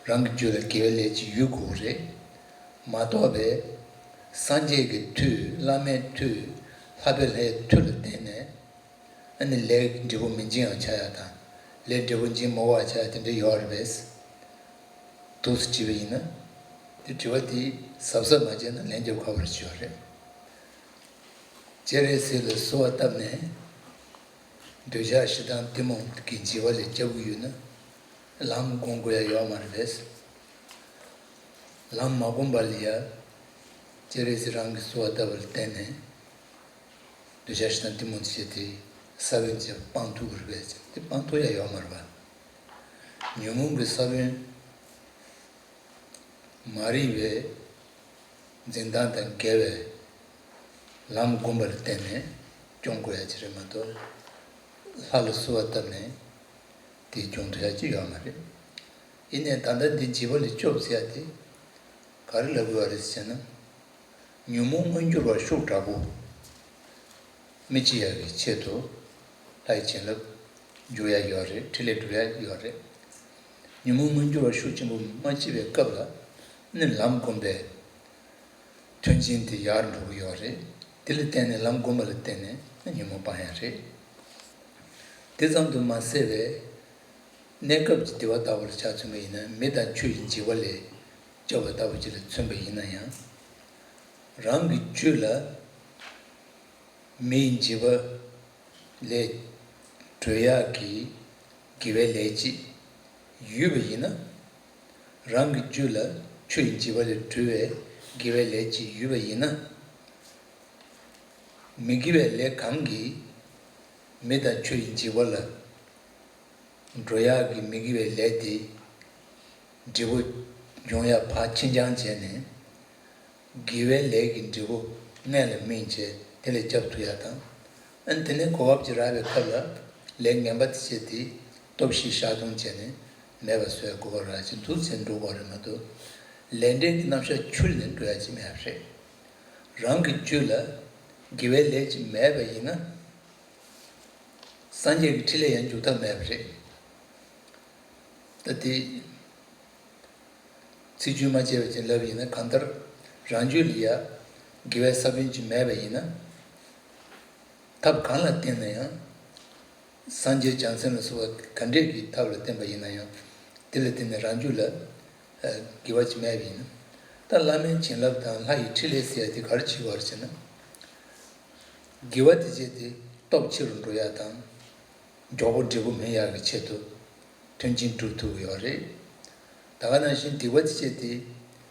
རང་གི་རྒྱུད་ལ་དགེ་བའི་ལས་ཅིག་ཡོད་དགོས་རེད། མ་གཏོགས་པའི་སངས་རྒྱས་ཀྱི་མཐུས། བླ་མའི་མཐུས། ལྷག་པའི་ལྷའི་མཐུ་ལ་བརྟེན་ནས། ཨ་ནི་ལས་འབྲས་བུ་མི་འབྱིན་ཡང་ཆགས་ཡ་དང་། ལས་འབྲས་བུ་འབྱིན་མི་དགོས་པ་ཆགས་ཡ་དེ་འདྲ་ཡོད་རེད་པས། འདུག་སེ་བྲིས་པ་ཡིན་ན། དེ་དྲི་བ་དེ་གཟབ་གཟབ་མ་བྱས་ན་ལན་རྒྱབ་ཁག་པོ་རེད་བྱས་པ་རེད། སྤྱན་རས་གཟིགས་ལ་གསོལ་བ་བཏབ་ནས། འདོད་ཆགས་ཞེ་སྡང་གཏི་མུག་གི་འཇིགས་པ་ལས་སྐྱོབ་ཀྱི་ཡོད་ན། ལམ་སྒོམ་དགོས་ཡ་ཡོད་མ་རེད་པས། ལམ་མ་བསྒོམས་པ་ལ་ཡ། སྤྱན་རས་གཟིགས་རང་གིས་གསོལ་བ་བཏབ་པ་ལ་བརྟེན་ནས། འདོད་ཆགས་ཞེ་སྡང་གཏི་མུག་ཅེས་དེ་ས་བོན་ཅིག་སྤང་ཐུབ་ཀྱི་རེད་པས། དེ་སྤང་ཐུབ་ཡ་ཡོད་མ་རེད་པ། ཉོན་མོངས་ཀྱི་ས་བོན་མ་རིག་པའི་འཛིན་སྟངས་དང་འགལ་བའི་ལམ་བསྒོམས་པ་ལ་བརྟེན་ནས་སྐྱོང་དགོས་ཡ་ཅིག་རེད་མ་གཏོགས། ལྷ་ལ་གསོལ་བ་བཏབ་ནས་དེ་སྐྱོང་ཐུབ་ཡ་ཅིག་ཡོད་མ་རེད། ཡིན་ནའི་ད་ལྟ་འདི་འཇིགས་པ་ལས་སྐྱོབ་ཟེར་ཡ་དེ་ག་རེ་ལབ་དགོས་པ་རེད་ཟེར་ན། ཉོན་མོངས་མངོན་གྱུར་བ་ཤུགས་དྲག་པོ། མི་འཇིགས་ཡག་གི་ཆེད་དུ་ལྷའི་བྱིན་རླབས་འཇུག་ཡ་ཡོད་རེད། ཕྲིན་ལས་སྒྲུབ་ཡ་ཡོད་རེད། ཉོན་མོངས་མངོན་གྱུར་བ་ཤུགས་ཆེན་པོ་མ་སྐྱེས་པའི་སྐབས་ལ་ནི་ལམ་བསྒོམས་པས་མཐུན་རྐྱེན་དེ་ཡར་འགྲོ་གི་ཡོད་རེད། དེ་ལ་བརྟེན་ནས་ལམ་བསྒོམས་པ་ལ་བརྟེན་ནས་ཉོན་མོངས་སྤང་ཡ་རེད། དེ་ཙམ་དུ་མ་ཟད་པའི་གནས་སྐབས་ཀྱི་དེ་བ་ལྟ་བུར་ཆ་མཚོན་པ་ཡིན་ན། མི་དང་ཆུ་ཡི་འཇིགས་པ་ལས་སྐྱོབ་པ་ལྟ་བུ་ཅིག་ལ་མཚོན་པ་ཡིན་ན་ཡང་། རང་གི་རྒྱུད་ལ་མི་ཡི་འཇིགས་པ་ལས་སྒྲོལ་ཡག་གི་དགེ་བའི་ལས་ཅིག་ཡོད་པ་ཡིན་ན། རང་གི་རྒྱུད་ལ་ཆུ་ཡི་འཇིགས་པ་ལས་སྒྲོལ་བའི་དགེ་བའི་ལས་ཅིག་ཡོད་པ་ཡིན་ན། མི་དགེ་བའི་ལས་གང་གིས་མི་དང་ཆུ་ཡི་འཇིགས་པ་ལ་སྒྲོལ་ཡག་གི་མི་དགེ་བའི་ལས་དེ་འབྲས་བུ་འབྱུང་ཡག་ཕར་ཕྱིན་ཅང་བྱས་ནས། དགེ་བའི་ལས་ཀྱི་འབྲས་བུ་སྔོན་ལ་སྨིན་བྱས་དེ་ལས་སྐྱོབ་ཐུབ་ཡག་དང་། ཨ་ནི་དེ་ནས་གོ་སྐབས་ཅིག་རག་པའི་སྐབས་ལ་ལས་ངན་པ་དེ་བྱས་ཏེ་སྟོབས་བཞི་བཤགས་གཏོང་བྱས་ནས་མེད་པ་བཟོ་ཡག་གོ་སྐབས་རག་ཅིག་འདུག་ཟེར་འགྲོ་དགོས་རེད་མ་གཏོགས། ལས་འབྲས་ཀྱི་རྣམ་གཞག་འཁྱུར་ནས་འགྲོ་ཡག་ཅིག་མེད་པ་རེད། རང་གི་རྒྱུད་ལ་དགེ་བའི་ལས་ཅིག་མེད་པ་ཡིན་ན། སངས་རྒྱས་ཀྱི་ཁྲི་ལ་ཡང་འཇུག་ཐབས་མེད་པ་རེད། ད་དེ་ཚིག་བཅད་མ་བྱས་པ་ཅིག་ལབ་ཡིན་ན། གང་ལྟར་རང་རྒྱུད་ལ་ཡ་དགེ་བའི་ས་བོན་ཅིག་མེད་པ་ཡིན་ན། ཐབས་གང་ལ་བརྟེན་ན་ཡང་། སངས་རྒྱས་བྱང་སེམས་ལ་སོགས་པ་ག་འདྲས་ཀྱི་ཐབས་ལ་བརྟེན་པ་ཡིན་ན་ཡང་། དེ་ལ་བརྟེན་ནས་རང་རྒྱུད་ལ་ཨ་དགེ་བ་ཅིག་མེད་པ་ཡིན་ན། ད་བླ་མའི་བྱིན་རླབས་དང་ལྷ་ཡི་ཕྲིན་ལས་ཟེར་ཡ་དེ་ག་རེ་བྱེད་དགོས་རེད་ཟེར་ན། དགེ་བ་དེ་བྱས་ཏེ་སྟོབས་ཆེ་རུ་འགྲོ་ཡ་དང་། མགྱོགས་པོ་འབྲས་བུ་སྨིན་ཡག་གི་ཆེད་དུ་མཐུན་རྐྱེན་སྒྲུབ་ཐུབ་ཀྱི་ཡོད་རེད། ད་ག་ནང་བཞིན་སྡིག་པ་དེ་བྱས་ཏེ་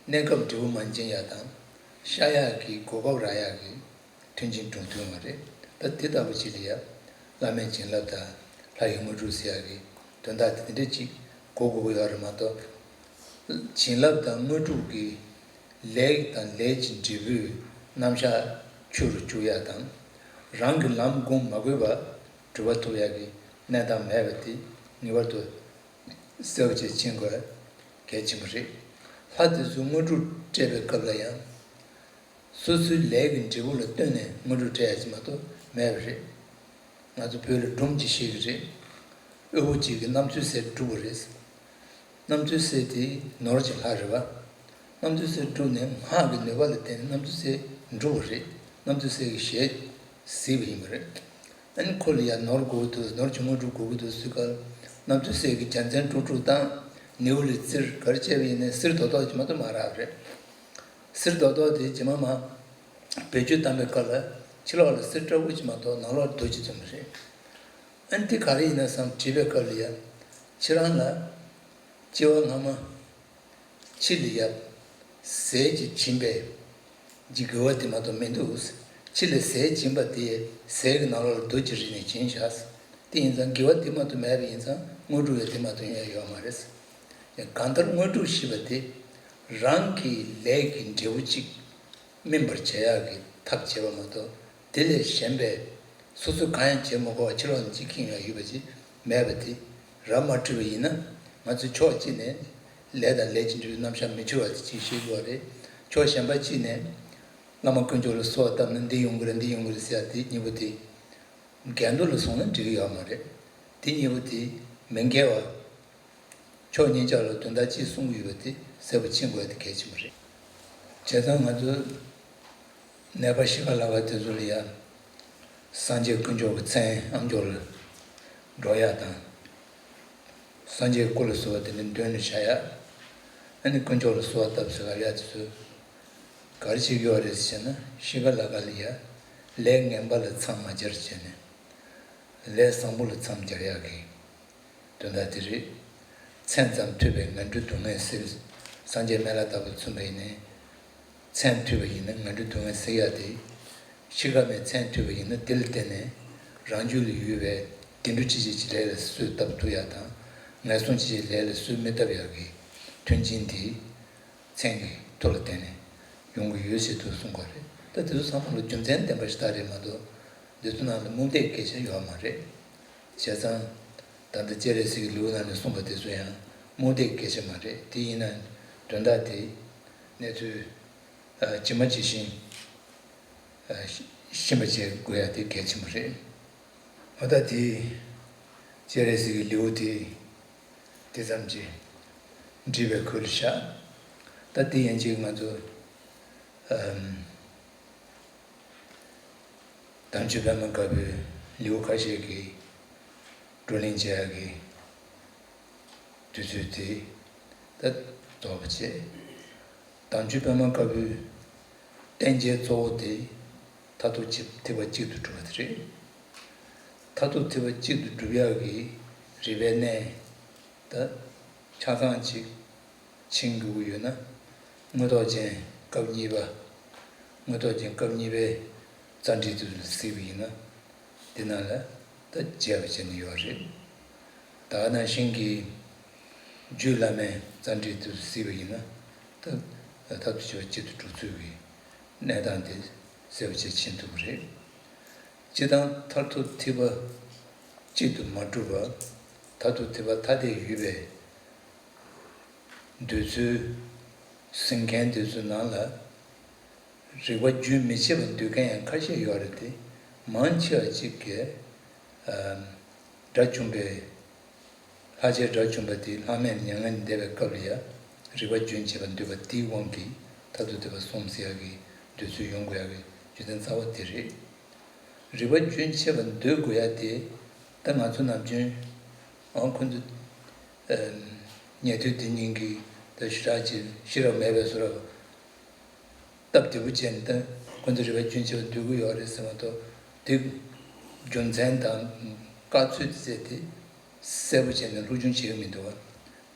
གནས་སྐབས་འབྲས་བུ་མ་འབྱིན་ཡ་དང་། བཤགས་ཡག་གི་གོ་སྐབས་རག་ཡག་གི་མཐུན་རྐྱེན་སྒྲུབ་ཐུབ་ཡོད་རེད། ད་དེ་ལྟ་བུ་ཅིག་ལ་ཡ་བླ་མའི་བྱིན་རླབས་དང་ལྷ་ཡི་དངོས་གྲུབ་ཟེར་ཡག་གི་དོན་དག་དེ་དེ་འདྲ་ཅིག་གོ་དགོས་ཀྱི་ཡོད་རེད་མ་གཏོགས། བྱིན་རླབས་དང་དངོས་གྲུབ་ཀྱི་ལས་དང་ལས་ཀྱི་འབྲས་བུའི་རྣམ་གཞག་འཁྱུར་རུ་བཅུག་ཡག་དང་། རང་གི་ལམ་སྒོམ་མ་དགོས་པར་གྲུབ་པ་ཐོབ་ཡག་གི་གནས་སྟངས་མེད་པ་དེ་ངེས་པར་དུ་གསལ་པོ་བྱས་མཁྱེན་དགོས་གལ་ཆེན་པོ་རེད། ལྷ་དེ་ཚོས་དངོས་གྲུབ་སྤྲད་པའི་སྐབས་ལ་ཡང་། སོ་སོའི་ལས་ཀྱི་འབྲས་བུ་ལ་ལྟོས་ནས་དངོས་གྲུབ་སྤྲད་ཡག་ཅིག་མ་གཏོགས་མེད་པ་རེད། ང་ཚོ་བོད་ལ་སྒྲུང་ཅིག་བཤད་ཀྱི་རེད། དབུལ་པོ་ཅིག་གིས་གནམ་མཚོའི་ཟས་བསྒྲུབས་པ་རེད། གནམ་མཚོའི་ཟས་དེ་ནོར་གྱི་ལྷ་རེད་བ། གནམ་མཚོའི་ཟས་བསྒྲུབས་ནས་སྔགས་ཀྱི་ནུས་པ་ལ་བརྟེན་ནས་གནམ་མཚོའི་ཟས་འགྲུབ་པ་རེད། གནམ་མཚོའི་ཟས་ཀྱི་ཞལ་གཟིགས་པ་ཡིན་པ་རེད། ཨ་ནི་ཁོ་ལ་ཡང་ནོར་དགོས་ཀྱི་འདུག་ནོར་གྱི་དངོས་གྲུབ་དགོས་ཀྱི་འདུག་ཟེར་སྐབས། གནམ་མཚོའི་ཟས་ཀྱི་རྒྱལ་མཚན་དཀྲུག་དཀྲུག་དང་། ནེའུ་ལེ་བཙིར་ག་རེ་བྱས་པ་ཡིན་ནའི་བཙིར་རྡོག་རྡོག་ཅིག་མ་གཏོགས་མ་རག་པ་རེད། བཙིར་རྡོག་རྡོག་དེ་རྗེས་མ་མར་བེད་སྤྱོད་བཏང་པའི་སྐབས་ལ་ཕྱི་ལོགས་ལ་བཙིར་ཁྲ་བོ་ཅིག་མ་གཏོགས་ནང་ལོགས་རྡོ་ཅིག་ཙམ་རེད། ཨ་ནི་དེ་ག་རེ་ཡིན་ན་བསམ་དྲིས་པའི་སྐབས་ལ་ཡ། ཁྱེད་རང་ལ་སྐྱེ་བ་སྔ་མ་ཕྱི་ལ་ཡ་ཟས་ཀྱིས་བྱིན་པའི་ཀྱི་དགེ་བ་དེ་མ་གཏོགས་མི་འདུག་ཕྱི་ལ་ཟས་བྱིན་པ་དེ་ཟས་ཀྱི་ནང་ལོགས་ལ་རྡོ་ཅིག་རིལ་ནས་བྱིན་བཞག་དེ་ཡིན་ཙང་དགེ་བ་དེ་མ་གཏོགས་མེད་པ་ཡིན་ཙང་དངོས་གྲུབ་ཡང་དེ་མ་གཏོགས་ཡོང་ཡ་ཡོད་མ་རེད། གང་ལྟར་དངོས་གྲུབ་ཞེས་པ་དེ་རང་གི་ལས་ཀྱི་འབྲས་བུ་གཅིག་སྨིན་པར་བྱེད་ཡག་གི་ཐབས་བྱེད་པ་མ་གཏོགས། དེ་ལས་གཞན་པའི་སོ་སོས་གང་ཡང་བྱེད་མི་དགོས་པ་ཕྱི་ལོགས་ནས་གཅིག་ཁེངས་ཡག་ཡོད་པ་ཅིག་མེད་པ་དེ་ར་མ་འཕྲོད་པ་ཡིན་ན། ང་ཚོས་ཕྱོགས་གཅིག་ནས་ལས་དང་ལས་ཀྱི་འབྲས་བུའི་རྣམ་གཞག་མི་འཁྱུར་བ་དེ་གཅིག་ཤེས་དགོས་པ་རེད། ཕྱོགས་གཞན་པ་གཅིག་ནས་བླ་མ་དཀོན་མཆོག་ལ་གསོལ་བ་བཏབ་ན་འདི་ཡོང་གི་རེད། འདི་ཡོང་གི་རེད་ཟེར་ཡག་དེ་གཉིས་པོ་དེ་འགལ་འདུ་ལ་སོང་ན་འགྲིག་གི་ཡོད་མ་རེད། དེ་གཉིས་པོ་དེ་མི་འགལ་བ། ཕྱོགས་གཉིས་ཆ་ལ་དོན་དག་གཅིག་གསུང་གི་ཡོད་པ་དེ་གསལ་པོ་མཁྱེན་དགོས་ཡ་དེ་གལ་ཆེན་པོ་རེད། བྱས་ཙང་ང་ཚོ་ནད་པ་ཤི་ཁ་ལ་ཁ་དེ་ཚོ་ལ་ཡ། སངས་རྒྱས་དཀོན་མཆོག་གི་མཚན་ཨ་མཆོག་ལ་སྒྲོག་ཡ་དང་། སངས་རྒྱས་སྐུ་ལ་གསོལ་བ་དེ་འདྲ་འདོན་ནས་བཞག་ཡ། ཨ་ནི་དཀོན་མཆོག་ལ་གསོལ་བ་བཏབ་ཟེར་ག་ཡ་དེ་ཚོ་ག་རེ་བྱེད་ཀྱི་ཡོད་རེད་ཟེར་ན། ཤི་ཁ་ལ་ཁ་ལ་ཡ་ལས་ངན་པ་ལ་མཚམས་མ་སྦྱར་བྱས་ནས་ལས་བཟང་པོ་ལ་མཚམས་སྦྱར་ཡག་གི་དོན་དག་དེ་རེད། མཚན་ཙམ་ཐོས་པས་ངན་འགྲོའི་སྡུག་བསྔལ་སེལ། སངས་རྒྱས་སྨན་བླ་ལྟ་བུ་མཚོན་པ་ཡིན་ནའི། མཚན་ཐོས་པ་ཡིན་ན་ངན་འགྲོའི་སྡུག་བསྔལ་སེལ་ཡག་དེ། ཤི་ཁ་མའི་མཚན་ཐོས་པ་ཡིན་ན་དེ་ལ་བརྟེན་ནས་རང་རྒྱུད་ལ་ཡོད་པའི་བདེ་འགྲོ་ཅི་བྱེད་ཀྱི་ལས་ལ་གསོས་བཏབ་ཐུབ་ཡག་དང་། ངན་སོང་ཅི་བྱེད་ལས་ལ་གསོས་མི་བཏབ་ཡག་གི་མཐུན་རྐྱེན་དེ། མཚན་གྱི་མཐུ་ལ་བརྟེན་ནས་ཡོང་གི་ཡོད་ཟེར་དུ་གསུངས་པ་རེད། ད་དེ་ཚོ་ཚང་མ་ལ་རྒྱུ་མཚན་ལྡན་པ་ཞིག་ད་རེད་མ་གཏོགས། འདི་ཚོ་ནང་ལ་རྨོངས་དད་སྐད་ཆ་ཡོད་མ་རེད། བྱས་ཙང་། ད་ལྟ་སྤྱན་རས་གཟིགས་ཀྱི་ལེའུ་ནང་ནས་གསུངས་པ་དེ་ཚོ་ཡང་རྨོངས་དད་སྐད་ཆ་མ་རེད། དེ་ཡིན་ན་དོན་དག་དེ་གནས་ཚུལ་ཇི་མ་ཇི་བཞིན་ཤེས་པ་བྱེད་དགོས་ཡ་དེ་གལ་ཆེན་པོ་རེད། འོ་ད་དེ་སྤྱན་རས་གཟིགས་ཀྱི་ལེའུ་དེ་དེ་ཙམ་གྱིས་འགྲིག་པའི་ཁུལ་བཞག་ད་དེ་ཡན་ཆད་ང་ཚོ་དམ་ཆོས་པད་མ་དཀར་པོའི་ལེའུ་ཁ་ཤས་ཀྱི་ བགྲོ་གླེང་བྱེད་ཡག་གི་དུས་ཚོད་དེ་ད་རྫོགས་པ་བྱས། དམ་ཆོས་པད་མ་དཀར་པོའི་བསྟན་བྱའི་གཙོ་བོ་དེ་མཐར་ཐུག་ཅིག་ཐེག་པ་གཅིག་ཏུ་གྲུབ་པ་དེ་རེད། མཐར་ཐུག་ཐེག་པ་གཅིག་ཏུ་གྲུབ་ཡག་གི་རིམ་པའི་གནས་ད་ཆ་ཚང་ཅིག་ཕྱིན་དགོས་ཀྱི་ཡོད་ན། དངོས་ཐོག་ཅན་སྐབས་གཉིས་པ། དངོས་ཐོག་ཅན་སྐབས་གཉིས་པའི་རྩ་འགྲེལ་དུ་གཟིགས་པ་ཡིན་ན། འདི་ནང་ལ་ད་རྒྱས་པ་བྱས་ནས་ཡོད་རེད། ད་ག་ནང་བཞིན་གྱི་རྒྱུད་བླ་མའི་རྩ་འགྲེལ་དུ་གཟིགས་པ་ཡིན་ན། ད་མཐར་ཐུག་ཐེག་པ་གཅིག་ཏུ་གྲུབ་ཚུལ་གྱི་གནས་སྟངས་དེ་གསལ་པོ་བྱས་ཕྱིན་ཐུབ་པ་རེད། སྤྱིར་བཏང་མཐར་ཐུག་ཐེག་པ་གཅིག་ཏུ་མ་གྲུབ་པ། མཐར་ཐུག་ཐེག་པ་ཐ་དད་ཡོད་པའི་འདོད་ཚུལ་ཟིན་མཁན་དེ་ཚོའི་ནང་ལ། རིགས་པ་རྒྱུན་མི་འཆད་པར་འདོད་མཁན་ཡང་ཁ་ཤས་ཡོད་རེད་དེ། མང་ཆེ་བ་གཅིག་གིས་ཨ་དགྲ་བཅོམ་པའི། ལྷག་བཅས་དགྲ་བཅོམ་པ་དེ་ལྷག་མེད་མྱ་ངན་འདས་པའི་སྐབས་ལ་ཡང་རིགས་པ་རྒྱུན་འཆད་པར་འདོད་པ་དེའི་དབང་གིས་མཐར་ཐུག་ཐེག་པ་སོང་ཟེར་ཡག་གི་འདོད་ཚུལ་ཡོང་དགོས་ཡག་གི་རྒྱུ་མཚན་རྩ་བ་དེ་རེད། རིགས་པ་རྒྱུན་འཆད་པར་འདོད་དགོས་ཡ་དེ། ད་ང་ཚོ་ནམ་རྒྱུན་ཨང་ཁོ་ཚོ་ཨ་ཉན་ཐོས་དེ་ཉིད་ཀྱི་ད་ཞེ་དྲག་ཅིག་ཤེས་རབ་མེད་པའི་བཟོ་འདྲ་སྟབས་བདེ་པོ་བྱས་ནས། ད་ཁོ་ཚོ་རིགས་པ་རྒྱུན་འཆད་པར་འདོད་ཀྱི་ཡོད་རེད་ཟེར་མ་གཏོགས། དེ་རྒྱུ་མཚན་དང་བཀག་ཚོད་ཟེར་དེ་གསལ་པོ་བྱས་ནས་སློབ་སྦྱོང་བྱེད་ཀྱི་མི་འདུག་བ།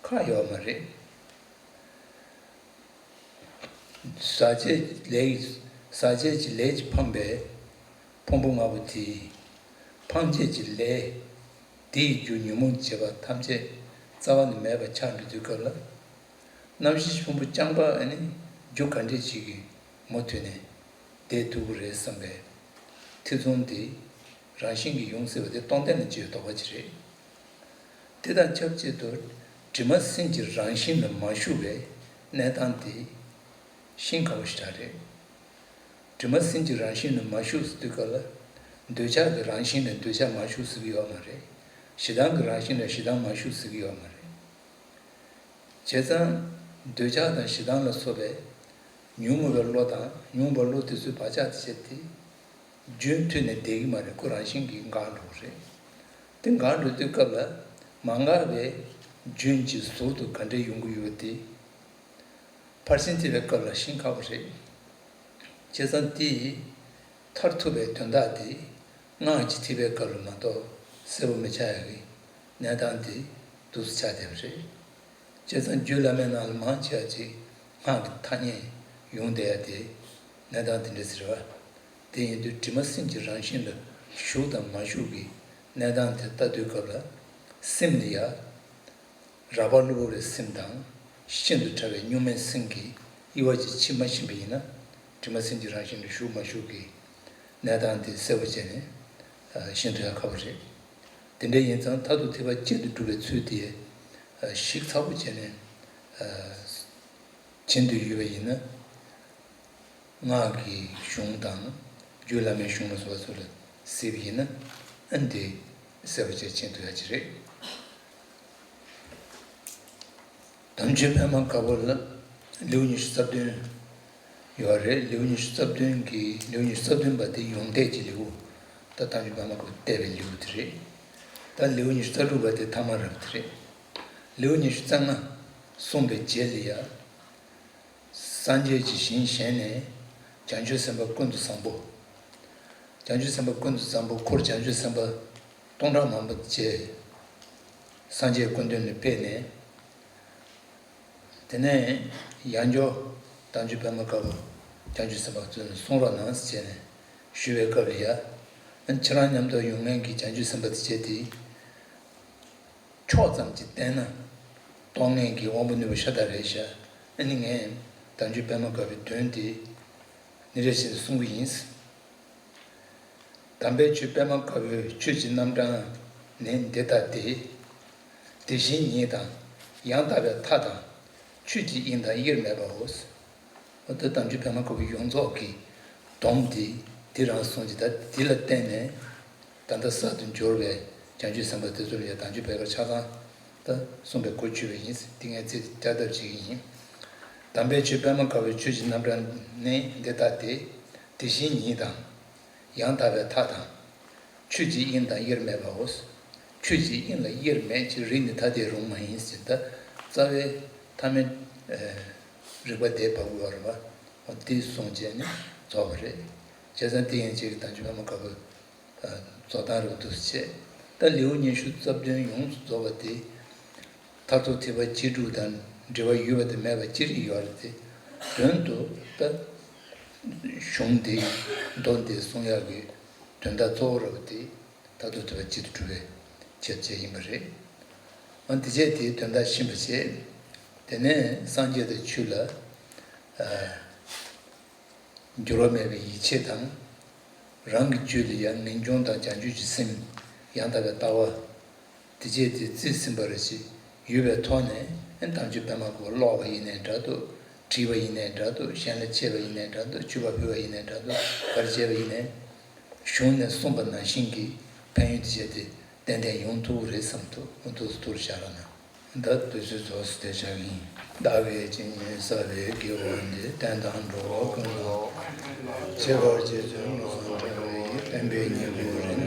ཁག་ཡོད་མ་རེད། ཟག་བཅས་ལས། ཟག་བཅས་ཀྱི་ལས་ཀྱིས་འཕངས་པའི་ཕུང་པོ་ལྔ་པོ་དེ། འཕངས་བྱས་ཀྱི་ལས་དེ་ཡི་རྒྱུ་ཉོན་མོངས་བྱེད་པ་ཐམས་ཅད་རྩ་བ་ནས་མེད་པ་ཆགས་འགྲོ་དུས་སྐབས་ལ། རྣམ་ཤེས་ཕུང་པོ་རྐྱང་པ་ཨ་ནི་རྒྱུ་ག་འདྲས་ཅིག་གིས་མུ་མཐུད་ནས་བསྡད་ཐུབ་ཀྱི་རེད་བསམ་པའི་ཐེ་ཚོམ་དེ་རང་བཞིན་གྱིས་ཡོང་སྲིད་པ་དེ་སྟོང་བསྟན་ལ་བརྗོད་དོགས་པ་ཅིག་རེད། དེ་དང་ཆབས་ཅིག་ཏུ་དྲི་མ་སེམས་ཀྱི་རང་བཞིན་ལ་མ་ཞུགས་པའི་གནས་སྟངས་དེ་ཤིན་ཁག་པོ་ཞེ་དྲག་རེད། དྲི་མ་སེམས་ཀྱི་རང་བཞིན་ལ་མ་ཞུགས་ཟེར་དུས་སྐབས་ལ། འདོད་ཆགས་ཀྱི་རང་བཞིན་ལ་འདོད་ཆགས་མ་ཞུགས་ཟེར་གྱི་ཡོད་མ་རེད། ཞེ་སྡང་གི་རང་བཞིན་ལ་ཞེ་སྡང་མ་ཞུགས་ཟེར་གྱི་ཡོད་མ་རེད། བྱས་ཙང་འདོད་ཆགས་དང་ཞེ་སྡང་ལ་སོགས་པའི་ཉོན་མོངས་པའི་བློ་དང་ཉོན་མོངས་པའི་བློ་དེ་ཚོའི་བག་ཆགས་དེ་བྱས་ཏེ། རྒྱུན་མཐུད་ནས་བསྡད་ཀྱི་མ་རེད། ཁོ་རང་བཞིན་གྱིས་འགག་འགྲོ་གི་རེད། དེ་འགག་འགྲོ་དུས་སྐབས་ལ་མ་འགག་པའི་རྒྱུན་གྱི་ཟུར་དུ་ག་འདྲས་ཡོང་གི་ཡོད་དེ། ཕར་ཕྱིན་ཐེག་པའི་སྐབས་ལ་ཤིན་ཁག་པོ་རེད། བྱས་ཙང་དེ་མཐར་ཐུག་པའི་དོན་དག་དེ་སྔགས་ཀྱི་ཐེག་པའི་སྐབས་ལ་མ་གཏོགས་གསལ་པོ་མི་ཆགས་ཡག་གི་གནས་སྟངས་དེ་འདུག་སེ་ཆགས་བསྡད་པ་རེད། བྱས་ཙང་རྒྱུད་བླ་མའི་ནང་ལ་མང་ཆེ་བ་ཅིག་སྔགས་ཀྱི་ཐ་སྙད་ཡོང་བསྡད་ཡ་དེ་གནས་སྟངས་དེ་འདྲ་ཟེར་བ། དེ་ཡིན་དུས་དྲི་མ་སེམས་ཀྱི་རང་བཞིན་ལ་ཞུགས་དང་མ་ཞུགས་ཀྱི་གནས་སྟངས་དེ་ལྟ་དུས་སྐབས་ལ་སེམས་ལ་ཡ། རགས་པ་གློ་བུར་བའི་སེམས་དང་ཤིན་ཏུ་ཕྲ་བའི་གཉུག་མའི་སེམས་ཀྱི་དབྱེ་བ་ཅིག་ཕྱེ་མ་ཤེས་པ་ཡིན་ན། དྲི་མ་སེམས་ཀྱི་རང་བཞིན་དུ་ཞུགས་མ་ཞུགས་ཀྱི་གནས་སྟངས་དེ་གསལ་པོ་བྱས་ནས་ཤེས་ཐུབ་ཡ་ཁག་པོ་རེད། དེ་འདྲ་ཡིན་ཙང་མཐར་ཐུག་ཐེག་པ་གཅིག་ཏུ་སྒྲུབ་པའི་ཚུལ་དེ་ཞིབ་ཚགས་པོ་བྱས་ནས་བྱེད་འདོད་ཡོད་པ་ཡིན་ན། སྔགས་ཀྱི་གཞུང་དང་རྒྱུད་བླ་མའི་གཞུང་ལ་སོགས་པ་ཚོ་ལ་གཟིགས་པ་ཡིན་ན། ཨ་ནི་དེ་གསལ་པོ་བྱས་མཁྱེན་ཐུབ་ཡ་ཅིག་རེད། དམ་ཆོས་པད་མ་དཀར་པོ་ལ་ལེའུ་ཉི་ཤུ་རྩ་བདུན་ཡོད་རེད། ལེའུ་ཉི་ཤུ་རྩ་བདུན་གྱི་ལེའུ་ཉི་ཤུ་རྩ་བདུན་པ་དེ་ཡོངས་གཏད་ཀྱི་ལེའུ། ད་དམ་ཆོས་པད་མ་དཀར་པོ་བལྟས་པའི་ལེའུ་དེ་རེད། ད་ལེའུ་ཉི་ཤུ་རྩ་དྲུག་པ་དེ་ཐ་མ་རབ་དེ་རེད། ལེའུ་ཉི་ཤུ་རྩ་ལྔ་གསུངས་པའི་རྗེས་ལ་ཡ། སངས་རྒྱས་ཀྱི་ཞིང་གཞན་ནས་བྱང་ཆུབ་སེམས་དཔའ་ཀུན་ཏུ་བཟང་པོ། བྱང་ཆུབ་སེམས་དཔའ་ཀུན་ཏུ་བཟང་པོ་འཁོར་བྱང་ཆུབ་སེམས་དཔའ་སྟོང་ཕྲག་མང་པོ་བཅས་སངས་རྒྱས་སྐུ་མདུན་ལ་ཕེབས་ནས། དེ་ནས་ཡང་བསྐྱར་དམ་ཆོས་པད་མ་དཀར་པོ་བྱང་ཆུབ་སེམས་དཔའ་ཚོ་ནས་གསུང་རོགས་གནང་ཟེར་ནས་ཞུས་པའི་སྐབས་ལ་ཡ། ཁྱེད་རང་མཉམ་དུ་ཡོང་མཁན་གྱི་བྱང་ཆུབ་སེམས་དཔའ་དེ་བྱས་ཏེ། ཕྱོགས་ཙམ་གྱིས་བསྟན་ན་རྟོགས་ངེས་ཀྱི་དབང་པོ་ནུས་པ་ཤ་སྟག་རེད་ཤག་ཨ་ནི་ངས་དམ་ཆོས་པད་མ་དཀར་པོའི་དོན་དེ་ནི་རེ་བཞིན་གསུང་གི་ཡིན། དམ་པའི་ཆོས་པད་མ་དཀར་པོའི་ཆོས་ཀྱི་རྣམ་གྲངས་ནི་འདི་ལྟ་སྟེ། དེ་བཞིན་ཉིད་དང་ཡང་དག་པའི་མཐའ་དང་ཆོས་ཀྱི་དབྱིངས་དང་དབྱེར་མེད་པའོ། འོ་ད་དམ་ཆོས་པད་མ་དཀར་པོ་ཡོངས་རྫོགས་ཀྱི་སྡོམ་འདི་འདི་རང་གསུངས་ཀྱི། ད་འདི་ལ་བརྟེན་ནས་ད་ལྟ་གསར་དུ་འབྱོར་བའི་བྱང་ཆུབ་སེམས་དཔའ་དེ་ཚོ་ལ་ཡང་དམ་ཆོས་པད་དཀར་ཆ་ཚང་ད་གསུངས་པའི་གོ་ཆོད་པ་ཡིན། འདི་ངས་ཚིག་བསྐྱར་ལྡབ་བྱེད་ཀྱི་ཡིན། དམ་པའི་ཆོས་པད་མ་དཀར་པོའི་ཆོས་ཀྱི་རྣམ་གྲངས་ནི་འདི་ལྟ་སྟེ། དེ་བཞིན་ཉིད་དང་། ཡང་དག་པའི་མཐའ་དང་། ཆོས་ཀྱི་དབྱིངས་དང་དབྱེར་མེད་པའོ། ཆོས་ཀྱི་དབྱིངས་ལ་དབྱེར་མེད་ཅིང་། རིག་ནི་ཐ་དད་རུང་མ་ཡིན་ཟེར། ད་རྩ་བའི་ཐ་མའི་རིག་པ་དེ་བབས་དགོས་པ་རེད་པ། འོ་དེ་གསུངས་བྱས་ནས་རྫོགས་པ་རེད། བྱས་ཙང་དེ་ཡན་ཆད་ཀྱི་དམ་ཆོས་པད་མ་དཀར་པོའི་རྫོགས་སྟངས་རེད་པ། འདུག་སེ་བྱས། ད་ལེའུ་ཉི་ཤུ་རྩ་བདུན་ཡོངས་སུ་རྫོགས་པ་དེ། མཐར་ཐུག་ཐེག་པ་སྤྱིའི་སྒྲུབ་དང་འབྲེལ་བ་ཡོད་པ་དང་མེད་པ་ཅི་རིགས་ཡོད་རེད་དེ། དོན་དུ་ད་གཞུང་འདི་མདོ་འདི་གསུང་ཡག་གི་དོན་དག་གཙོ་བོ་རེད་པ་དེ། མཐར་ཐུག་ཐེག་པ་སྤྱི་དང་སྒྲུབ་པའི་ཆེད་བཅས་ཡིན་པ་རེད། འོ་དེ་བྱས་དེའི་དོན་དག་ཤེས་པ་བྱས། དེ་ནས་སངས་རྒྱས་དང་ཆོས་ལ་འགྱུར་བ་མེད་པའི་ཡིད་ཆེས་དང་། རང་གི་རྒྱུད་ལ་ཡང་ངེས་འབྱུང་དང་བྱང་ཆུབ་ཀྱི་སེམས། ཡང་དག་པའི་ལྟ་བ། དེ་བྱས་དེ་རྩིས་ཟིན་པ་རེ་ཞིག་ཡོད་པའི་ཐོག་ནས། ཨེ་དམ་ཆོས་པད་མ་གོ་ཀློག་པ་ཡིན་ནའི་འདྲ་འདུག་བྲིས་པ་ཡིན་ནའི་འདྲ་འདུག་གཞན་ལ་འཆད་པ་ཡིན་ནའི་འདྲ་འདུག་མཆོད་པ་ཕུལ་བ་ཡིན་ནའི་འདྲ་འདུག་ག་རེ་བྱས་པ་ཡིན་ནའི། གཞུང་ནས་གསུངས་པ་ནང་བཞིན་གྱི་ཕན་ཡོན་དེ་བྱས་དེ་ཏན་ཏན་ཡོང་ཐུབ་ཀྱི་རེད་བསམ་འདུག་འདུག་སེ་ཐུགས་ལ་བཞག་རོགས་གནང་། ད་དུས་ཚོད་རྫོགས་སོང་། དེ་བཞག་གི་ཡིན། བདག་གིས་ཇི་སྙེད་བསགས་པའི་དགེ་བ་འདི། བསྟན་དང་འགྲོ་བ་ཀུན་ལ་མཆོད་པར་བགྱིས་ཏེ། མངོན་སུམ་དགྲ་བོ་ཡི། བསྟན་པའི་སྙིང་པོ་རིང་